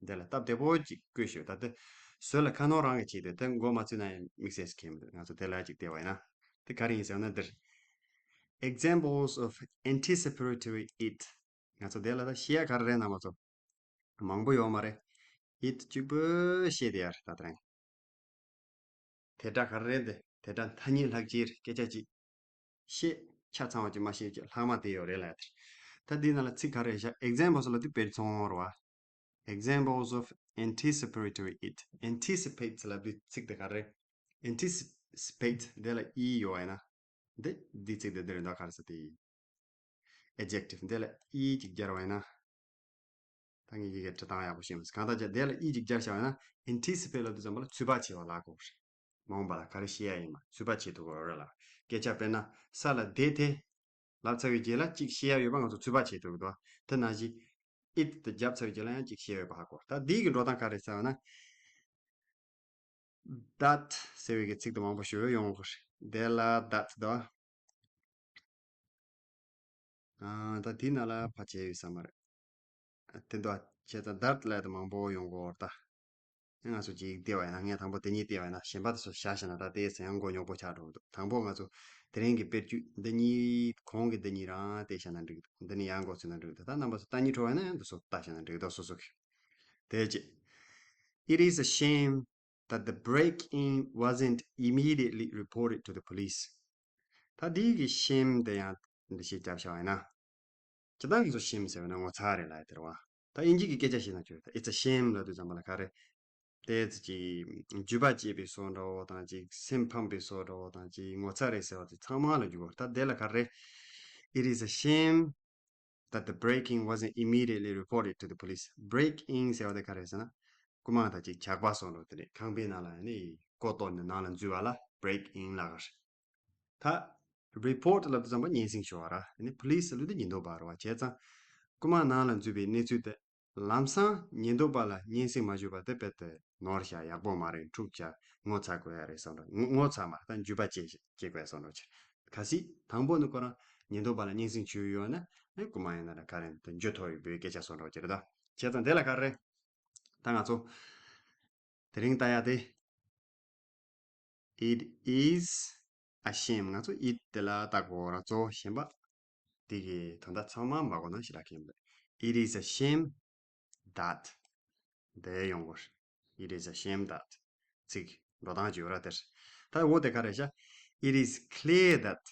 དེ་ལ་སྟབས་བདེ་པོ་ཅིག་བཀོད་ཞུ། ད་དེ་བཟོས་ལ་ཁ་ནང་རང་གི་བྱས་ཏེ་དེ་མགོ་མ་ཚོས་ན་ཡང་དམིགས་བསལ་ཞིག་གལ་མི་འདུག་ང་ཚོ་དེ་ལ་ཅིག་བལྟས་པ་ཡིན་ན་དེ་ག་རེ་ཡིན་ཟེར་ན་འདིར། Examples of anticipatory it ང་ཚོ་དེ་ལ་ད་བཤད་ཡ་ག་རེ་རེད་ན་མ་ཚོ་མང་པོ་ཡོད་མ་རེད། It གཅིག་པོ་བཤད་དེ་ཡ་རེད་ད་དེ་རིང་། དེ་སྒྲ་ག་རེ་རེད་དེ། དེ་སྒྲ་ཐ་སྙད་ལྷག་བཅས་རེད། སྐད་ཆ་གཅིག་བཤད་ཆ་ཚང་བ་ཅིག་མ་བཤད་ཅིག་ལྷག་མ་དེ་ཡོད་རེད་ལབ་ཡ་དེ་རེད། ད་འདི་ནང་ལ་ཚིག་ག་རེ་བཞག Examples ལབ་དུས་དཔེར་མཚོན་རེད་བ། Examples of anticipatory it. Anticipates ལབ་དུས་ཚིག་དེ་ག་རེ། Anticipate དེ་ལ་ཨི་ཡོད་ཡིན་ན། འདི་འདི་ཚིག་དེ་འདིར་འདོགས་ག་རེ་ཟེར་དེ་ཡིན། Adjective འདི་ལ་ཨི་ཅིག་སྦྱར་བ་ཡིན་ན། ད་ངས་ཡི་གེ་འབྲི་སྟངས་ཡག་པོ་ཤེས་མ་སོང་། གང་ལྟར་བྱས་དེ་ལ་ཨི་ཅིག་སྦྱར་བཞག་པ་ཡིན་ན། Anticipate ལབ་དུས་ཙམ་པ་ལ་ཚོད་དཔག་བྱེད་པ་ལ་གོ་རེད། མ་འོངས་པ་ལ་ག་རེ་བཤད་ཡ་ཡིན་མ་ཚོད་དཔག་བྱེད་ཐུབ་དགོས་རེད་ལ། སྐད་ཆ་དཔེར་ན་ས་ལ་བསྡད་དེ། ལབ་ཚར་བའི་རྗེས་ལ་གཅིག་བཤད་ཡ་ཡོད་པ་ང་ཚོ་ཚོད་དཔག་བྱེད་ཐུབ་ཀྱི་འདུག་དེ་ནང་བཞིན་it དེ་བརྒྱབ་ཚར་བའི་རྗེས་ལ་ཡང་གཅིག་བཤད་ཡ་ཡོད་པ་ཧ་གོ། ད་འདི་གི་འགྲོ་སྟངས་ག་རེ་ཟེར་བ་ན། That ཟེར་བའི་གི་ཚིག་དེ་མང་པོ་ཞིག་ཡོང་གི་རེད། དེ་ལ་that དང་། ཨ་ད་དེའི་ནང་ལ་ཕལ་ཆེར་ཡོད་ས་མ་རེད། དེ་འདུག་བྱས་ཙང་that ལབ་དེ་མང་པོ་ཡོང་གི་ཡོད་རེད་ད། ང་ཚོ་གཅིག་བལྟས་པ་ཡིན་ན། ངས་དང་པོ་དེ་གཉིས་བལྟས་པ་ཡིན་ན་གཞན་པ་དེ་ཚོ་བཞག་བཞག་ན་ད་དེ་ཚོ་ཡང་མགོ་རྙོག་པོ་ཆགས་འགྲོ་གི་འདུག་དང་པོ་ང་ཚོ་དེ་རིང་གི་དཔེར་བརྗོད་འདི་གཉིས་གོང་གི་འདི་གཉིས་རང་བལྟས་བཞག་ན་འགྲིག་གི་འདུག་འདི་ནི་ཡང་མགོ་ཚོས་ན་འགྲིག་གི་འདུག་ད་རྣམ་པ་ཚོ་ལྟ་སྙིང་བྲོ་བ་ཡིན་ན་ཡང་འདི་ཚོ་ལྟ་བཞག་ན་འགྲིག་གི་འདུག་སོ་སོ་གི། དེ་རྗེས། It is a shame that the break-in wasn't immediately reported to the police. ད་འདི་གི་shame དེ་ཡང་འདི་ཞིག་རྒྱབ་བཞག་པ་ཡིན་ན། ཇི་ལྟར་ང་ཚོ་shame ཟེར་བ་ན་ངོ་ཚ་རེད་ལབ་ཡ་དེ་རེད་བ། ད་དབྱིན་ཇི་གི་སྐད་ཆ་བཤད་ན་ཆོག་ད། It's a shame ལབ་དུས་ཙམ་པ་ལ་ག་རེ། དེ་ཙི་ཅིག་འགྱོད་པ་སྐྱེས་པའི་བཟོ་འདྲ་བོ་དང་ཅིག་སེམས་ཕམ་པའི་བཟོ་འདྲ་བོ་དང་ཅིག་ངོ་ཚ་རེད་ཟེར་བ་དེ་ཚང་མ་ལ་འགྱུར་བ། ད་དེ་ལ་ག་རེ། It is a shame that the break-in wasn't immediately reported to the police. Break-in ཟེར་བ་དེ་ག་རེ་ཟེར་ན། རྐུ་མ་དང་ཅིག་ཇག་པ་བཟོ་འདྲ་བོ་དེ་རེད། ཁང་པའི་ནང་ལ་ནི་སྒོ་གཏོར་ནས་ནང་ལ་འཛུལ་བ་ལ་break-in ལབ་ཀྱི་རེད། ད་report ལབ་དུས་ཙམ་པ་སྙན་སེང་ཞུ་བ་ར། ཨ་ནི་police ལབ་དུས་ཉེན་རྟོག་པ་རེད་བ། བྱས་ཙང་རྐུ་མ་ནང་ལ་འཛུལ་བའི་གནས་ཚུལ་དེ་ལམ་སང་ཉེན་རྟོག་པ་ལ་སྙན་སེང་མ་ཞུས་པ་དེ་རྦད་དེ་ནོར་བཞག་ཡག་པོ་མ་རེད། འཁྲུག་བྱ་ངོ་ཚ་དགོས་ཡ་རེད་བསམ་འགྲོ། ངོ་ངོ་ཚ་མ་རེད། ད་འགྱོད་པ་སྐྱེ་སྐྱེ་དགོས་བསམ་འགྲོ་ཆེ། གལ་སྲིད་དང་པོ་ནི་ཁོ་རང་ཉེན་རྟོག་པ་ལ་སྙན་སེང་ཞུས་ཡོད་ན་ཨ་ནི་རྐུ་མ་ཡིན་ན་ར་ག་རེ་ད་འགྱོད་ཐོར་ཡོད་པའི་སྐད་ཆ་བཟོ་འདྲ་བོ་ཅིག་རེད་ད། བྱས་ཙང་དེ་ལ་ག་རེ་རེད། ད་ང་ཚོ་དེ་རིང་ལྟ་ཡ་དེ། It is a shame. ང་ཚོ་it དེ་ལ་ལྟ་དགོས་ར་གཙོ་བོ་གཞན་པ་དེ་གི་དོན་དག་ཚང་མ་མ་གོ་ན་ཞེ་དྲག་གི་ཡིན་པ། It is a shame that དེ་ཡོང་དགོས། It is a shame that ཚིག་འགྲོ་སྟངས་ཅིག་ཡོད་ར་དེར། ད་འོ་དེ་ག་རེ་བྱ། It is clear that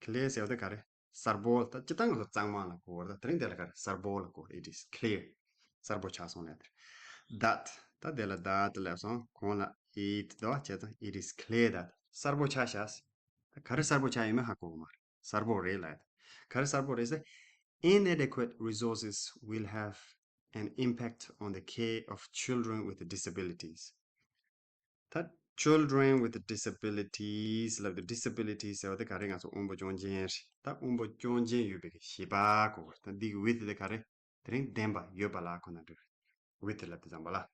clear ཟེར་བ་དེ་ག་རེ། གསལ་པོ། ད་སྤྱིར་བཏང་ང་ཚོ་གཙང་མ་ལ་གོ་བར་ད་དེ་རིང་དེ་ལ་ག་རེ། གསལ་པོ་ལ་གོ། It is clear གསལ་པོ་ཆགས་སོང་ལབ་དེར། That ད་དེ་ལ་that ལབ་སོང་གོང་ལ་it དོ་བྱས་ཙང་it is clear that གསལ་པོ་ཆགས་ཤག་ད་ག་རེ་གསལ་པོ་ཆགས་ཡོད་མེད་ཧ་གོ་གི་མ་རེད། གསལ་པོ་རེད་ལབ་དེ། ག་རེ་གསལ་པོ་རེད་ཟེར། Inadequate resources will have an impact on the care of children with disabilities. ད་children with disabilities ལབ་དུས་disabilities ཟེར་བ་དེ་ག་རེ། ང་ཚོ་དབང་པོ་སྐྱོན་ཅན་རེད། ད་དབང་པོ་སྐྱོན་ཅན་ཡོད་པའི་བྱིས་པ་གོ་བར། ད་འདི་གི་with དེ་ག་རེ། དེ་རིང་ལྡན་པ་ཡོད་པ་ལ་གོ་ན་འགྲིག with ལབ་དུས་ཙམ་པ་ལ།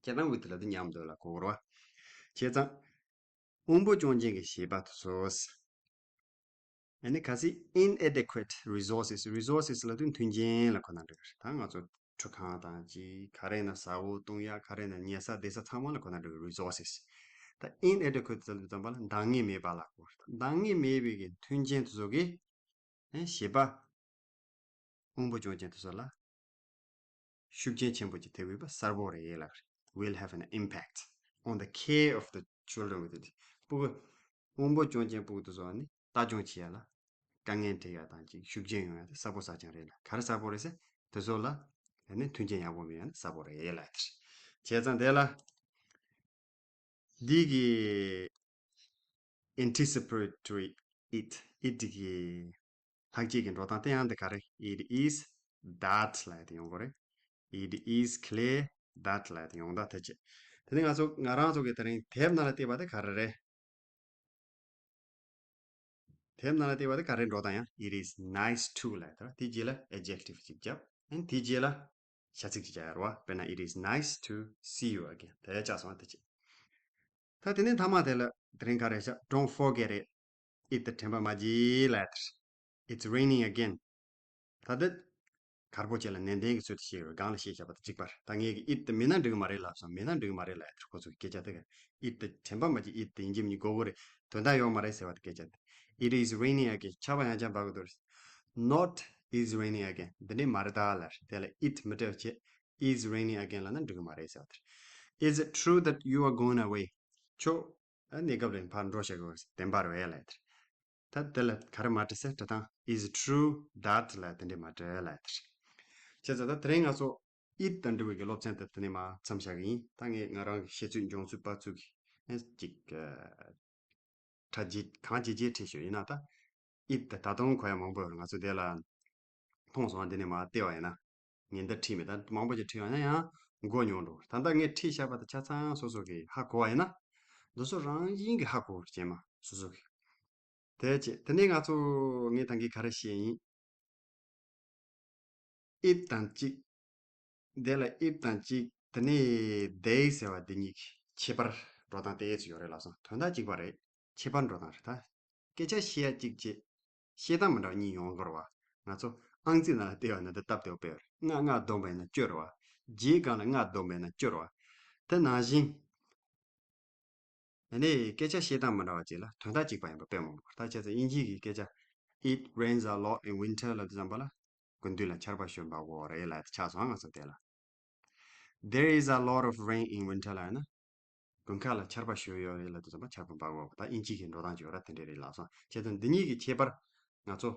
སྤྱིར་བཏང་with ལབ་དུས་མཉམ་དུ་ལ་གོ་བར་བ། བྱས་ཙང་དབང་པོ་སྐྱོན་ཅན་གྱི་བྱིས་པ་དེ་ཚོ། ཨ་ནི་གལ་སྲིད་inadequate resources resources ལབ་དུས་མཐུན་རྐྱེན་ལ་གོ་ན་འགྲིག་ད་ང་ཚོ་ཁྲུས་ཁང་དང་ཅིག་ག་རེ་ན་ཟ་འོ་བཏུང་ཡ་ག་རེ་ན་ཉལ་ས་བསྡད་ས་ཚང་མ་ལ་གོ་ན་འགྲིག resources ད་inadequate ལབ་དུས་ཙམ་པ་ལ་འདང་ངེས་མེད་པ་ལ་གོ་ད་འདང་ངེས་མེད་པའི་གི་མཐུན་རྐྱེན་དེ་ཚོ་གི་ཨ་བྱིས་པ་དབང་པོ་སྐྱོན་ཅན་དེ་ཚོ་ལ་ཤུགས་རྐྱེན་ཆེན་པོ་ཅིག་ཐེབས་ཡོད་པ་གསལ་པོ་རེད་ལབ་རེད། Will have an impact on the care of the children with it. སྤུ་གུ་དབང་པོ་སྐྱོན་ཅན་སྤུ་གུ་དེ་ཚོ་ནི་ལྟ་སྐྱོང་བྱེད་ཡ་ལ་དཀའ་ངལ་འཕྲད་ཡ་དང་ཅིག་ཤུགས་རྐྱེན་ཡོང་ཡ་དེ་གསལ་པོ་གསལ་རྐྱང་རེད་ལ། ག་རེ་གསལ་པོ་རེད་ཟེར། དེ་ཚོ་ལ་ཡ་ནི་མཐུན་རྐྱེན་ཡག་པོ་མེད་ཡ་ནི་གསལ་པོ་རེད་ལབ་དེ་རེད། བྱས་ཙང་དེ་ལ་འདི་གི་anticipatory it it གི་ལྷག་བཅས་ཀྱི་འགྲོ་སྟངས་དེ་ཡང་འདི་ག་རེ། It is that ལབ་ཡ་དེ་ཡོང་གི་རེད། It is clear that ལབ་ཡ་དེ་ཡོང་ད་ཐལ་ཆེ། དེ་ནི་ང་ཚོ་ང་རང་ཚོ་གི་དེ་རིང་དེབ་ནང་ལ་བལྟས་པ་དེ་ག་རེ་རེད། དེབ་ནང་ལ་བལྟས་པ་དེ་ག་རེ་འགྲོ་སྟངས་ཡང་It is nice to ལབ་ཡ་དེ་རེད། དེ་རྗེས་ལ་adjective ཅིག་བརྒྱབ། ཨ་ནི་དེ་རྗེས་ལ་བྱ་ཚིག་ཅིག་བྱ་ཡ་རེད་བ། དཔེར་ན་It is nice to see you again དེ་ཆགས་སོང་བ་དེ་ཅི། ད་དེ་ནས་མཐའ་མ་དེ་ལ་དེ་རིང་ག་རེ་བྱ། Don't forget it. It དེ་དྲན་པ་མ་བརྗེད་ལབ་ཡ་དེ་རེད། It's raining again. ད་ལྟ་གར་པོ་ཆེ་ལ་ནན་ཏན་གྱི་ཚུལ་དུ་བཤད་ཡོད། སྒང་ལ་བཤད་བཞག་པ་དང་གཅིག་པར། ད་ངས་ཀྱི་it དེ་མེད་ན་འགྲིག་གི་མ་རེད་ལབ་སོང་། མེད་ན་འགྲིག་གི་མ་རེད་ལབ་ཡ་དེ་རེད། ཁོ་ཚོ་གི་སྐད་ཆ་དེ་ག it དེ་དྲན་པ་མ་བརྗེད། It དེ་ཡིན་གཅིག་མིན་གཅིག་དགོས་ཀྱི་རེད། དོན་དག་ཡོད་མ་རེད་ཟེར་བ་དེ་སྐད་ཆ་དེ། It is raining again. ཆར་པ་ཡང་བསྐྱར་འབབ་ཀྱི་འདུག Not is raining again. འདི་འདྲས་མ་རེད་ད་ལབ་རེད། དེ་ལ་it མི་སྤྲད་བྱས། Is raining again ལབ་ན་འགྲིག་གི་མ་རེད་ཟེར་བ་དེ་རེད། Is it true that you are going away? ཁྱོད་ཨ་གནས་སྐབས་ལ་ཕར་འགྲོ་བྱེད་དགོས་བདེན་པ་རེད་ལབ་ཡ་དེ་རེད། ད་དེ་ལ་ག་རེ་མ་སྤྲད་ཟེར། སྤྲད་སྟངས་Is it true that ལབ་དེ་འདྲས་མ་སྤྲད་ལབ་དེ་རེད། བྱས་ཙང་ད་དེ་རིང་ང་ཚོ་it དང་འབྲེལ་བའི་གི་སློབ་ཚན་དེ་དེ་ནས་མར་མཚམས་བཞག་གི་ཡིན། ད་ངས་ང་རང་གི་བཤད་ཚུལ་འབྱུང་ཚུལ་པ་ཚུལ་གི་ཨ་ཅིག་ཁྲ་རྗེས་གང་ཇེ་ཇེ་ཁྲིད་ཤོག་ཡིན་ན་ད་it དེ་ད་དུང་གོ་ཡ་མང་པོ་ཡོད་རེད། ང་ཚོ་དེ་ལ་མཐོང་སོང་བ་འདི་ནས་མར་བལྟས་པ་ཡིན་ན། ཉིན་ལྟར་ཁྲིད་མེད་ད་མང་པོ་ཅིག་ཁྲིད་ཡོང་ན་ཡང་མགོ་ཉོག་འགྲོ། ད་ལྟ་ངས་ཁྲིད་བཞག་པ་དེ་ཆ་ཚང་སོ་སོ་གིས་ཧ་གོ་བ་ཡིན་ན། འདི་ཚོ་རང་བཞིན་གྱིས་ཧ་གོ་རྗེས་མ་སོ་སོ་གིས། དེ་བྱས་དེ་ནས་ང་ཚོ་ངས་ད་གིན་ག་རེ་བཤད་ཡིན། it དང་གཅིག་དེ་ལ་it དང་གཅིག་དེ་ནས་they ཟེར་བ་འདི་གཉིས་ཀྱི་ཁྱད་པར་འགྲོ་སྟངས་དེ་ཙམ་ཡོད་རེད་ལབ་སོང་། དོན་དག་གཅིག་པ་རེད། ཁྱད་པར་འགྲོ་སྟངས་རེད་ད། སྐད་ཆ་བཤད་ཡ་གཅིག་བྱས། བཤད་སྟངས་མི་འདྲ་བ་གཉིས་ཡོང་གི་རེད་བ། ང་ཚོ་ཨང་རྩིས་ནང་ལ་བལྟས་པ་ན་འདི་སྟབས་བདེ་བོ་དཔེ་རེད། ལྔ་ལྔ་བསྡོམས་པ་ཡིན་ན་བཅུ་རེད་བ། བརྒྱད་སྒང་ལ་ལྔ་བསྡོམས་པ་ཡིན་ན་བཅུ་རེད་བ། དེ་ནང་བཞིན། ཨ་ནི་སྐད་ཆ་བཤད་སྟངས་མི་འདྲ་བ་ཅིག་ལ་དོན་དག་གཅིག་པ་ཡིན་པ་དཔེ་མང་པོ་རེད། ད་བྱས་ཙང་དབྱིན་ཇིའི་གི་སྐད་ཆ། It rains a lot in winter ལབ་དུས་ཙམ་པ་ལ། དགུན་དུས་ལ་ཆར་པ་ཞོ་འབབ་ཀྱི་ཡོད་རེད་ལབ་དེ་ཆགས་སོང་ང་ཚོ་དེ་ལ། There is a lot of rain in winter ལབ་ཡིན་ན། དགུན་ཁ་ལ་ཆར་པ་ཞོ་ཡོད་རེད་ལབ་དུས་ཙམ་པ་ཆར་པ་འབབ་ཀྱི་ཡོད་པ། ད་དབྱིན་ཇི་གི་འགྲོ་སྟངས་ཅིག་ཡོད་ར་དེ་འདྲས་རེད་ལབ་སོང་། བྱས་ཙང་འདི་གཉིས་ཀྱི་ཁྱད་པར་ང་ཚོ་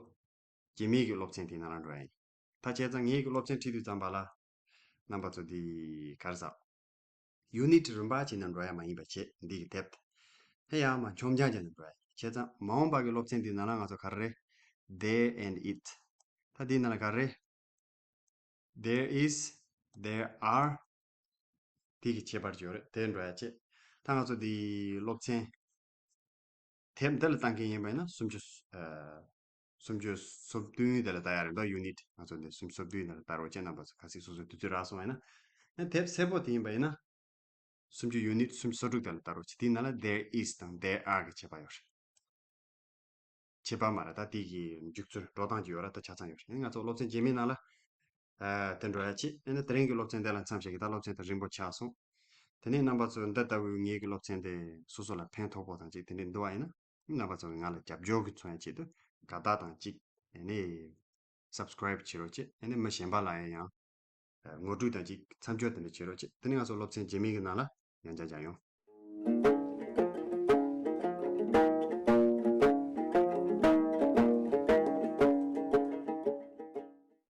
རྗེས་མའི་གི་སློབ་ཚན་དེའི་ནང་ལ་འགྲོ་ཡ་ཡིན། ད་བྱས་ཙང་ངའི་གི་སློབ་ཚན་ཁྲིད་དུས་ཙམ་པ་ལ་རྣམ་པ་ཚོ་འདི་ག་རེ་ཟེར། ཡུ་ནིཊ་རིམ་པ་བྱས་ནས་འགྲོ་ཡ་མ་ཡིན་པ་བྱས། འདི་གི་དེབ་དེ་ཡང་མར་ཆོམ་རྐྱང་བྱས་ནས་འགྲོ་ཡ་ཡིན། བྱས་ཙང་མ་འོངས་པ་གི་སློབ་ཚན་འདིའི་ནང་ལ་ང་ཚོ་ག་རེ་རེད། There and it ད་འདིའི་ནང་ལ་ག་རེ་རེད། There is, there are དེ་གི་ཁྱད་པར་ཅིག་ཡོད་རེད། དེ་འགྲོ་ཡ་བྱས། ད་ང་ཚོ་འདི་སློབ་ཚན་དེབ་འདི་ལ་བལྟ་མཁན་ཡིན་པ་ཡིན་ན་སུམ་ཅུ། ཨ། སུམ་ཅུ་སོ་བདུན་དེ་ལ་བལྟ་ཡ་རེད་འདུག་ཡུ་ནིཊ་ང་ཚོ་འདི་སུམ་ཅུ་སོ་བདུན་དེ་ལ་བལྟ་རོགས་བྱས། རྣམ་པ་ཚོ་གལ་སྲིད་སོ་སོའི་དུས་ཚོད་རག་སོང་བ་ཡིན་ན། ཨ་དེབ་སེར་པོ་དེ་ཡིན་པ་ཡིན་ན། སུམ་ཅུ་ཡུ་ནིཊ་སུམ་ཅུ་སོ་དྲུག་དེ་ལ་བལྟ་རོགས་བྱས། དེའི་ནང་ལ་there is དང་there are གི་ཁྱད་པར་ཡོད་རེད། ཁྱད་པར་མ་རེད། ད་དེ་གི་འཇུག་ཚུལ་འགྲོ་སྟངས་ཅིག་ཡོད་ར། ད་ཆ་ཚང་ཡོད་རེད། ང་ཚོ་སློབ་ཚན་རྗེས་མའི་ནང་ལ་ཨ་དེ་འགྲོ་ཡ་བྱས། ཨ་ནི་དེ་རིང་གི་སློབ་ཚན་དེ་ལ་མཚམས་བཞག་གི། ད་སློབ་ཚན་དེ་རིང་པོ་ཆགས་སོང་། དེ་ནས་རྣམ་པ་ཚོས་འདི་ལྟ་བུའི་ངེད་ཀྱི་སློབ་ཚན་དེ་སོ་སོ་ལ་ཕན་ཐོགས་པོ་དང་ཅིག་དེ་འདྲས་འདུག་པ་ཡིན་ན། རྣམ་པ་ཚོ་གིས་ང་ལ་རྒྱབ་སྐྱོར་གྱི་མཚོན་ཡ་ཆེད་དུ་དགའ་རྟགས་དང་གཅིག་ཨ་ནི་subscribe་བྱེད་རོགས་བྱེད། ཨ་ནི་མི་གཞན་པ་ལ་ཡང་ཡང་ངོ་སྤྲོད་དང་གཅིག་མཚམས་སྦྱོར་དེ་འདྲ་བྱེད་རོགས་བྱེད། དེ་ནི་ང་ཚོ་སློབ་ཚན་རྗེས་མའི་གི་ནང་ལ་ཡང་བསྐྱར་མཇལ་ཡོང་།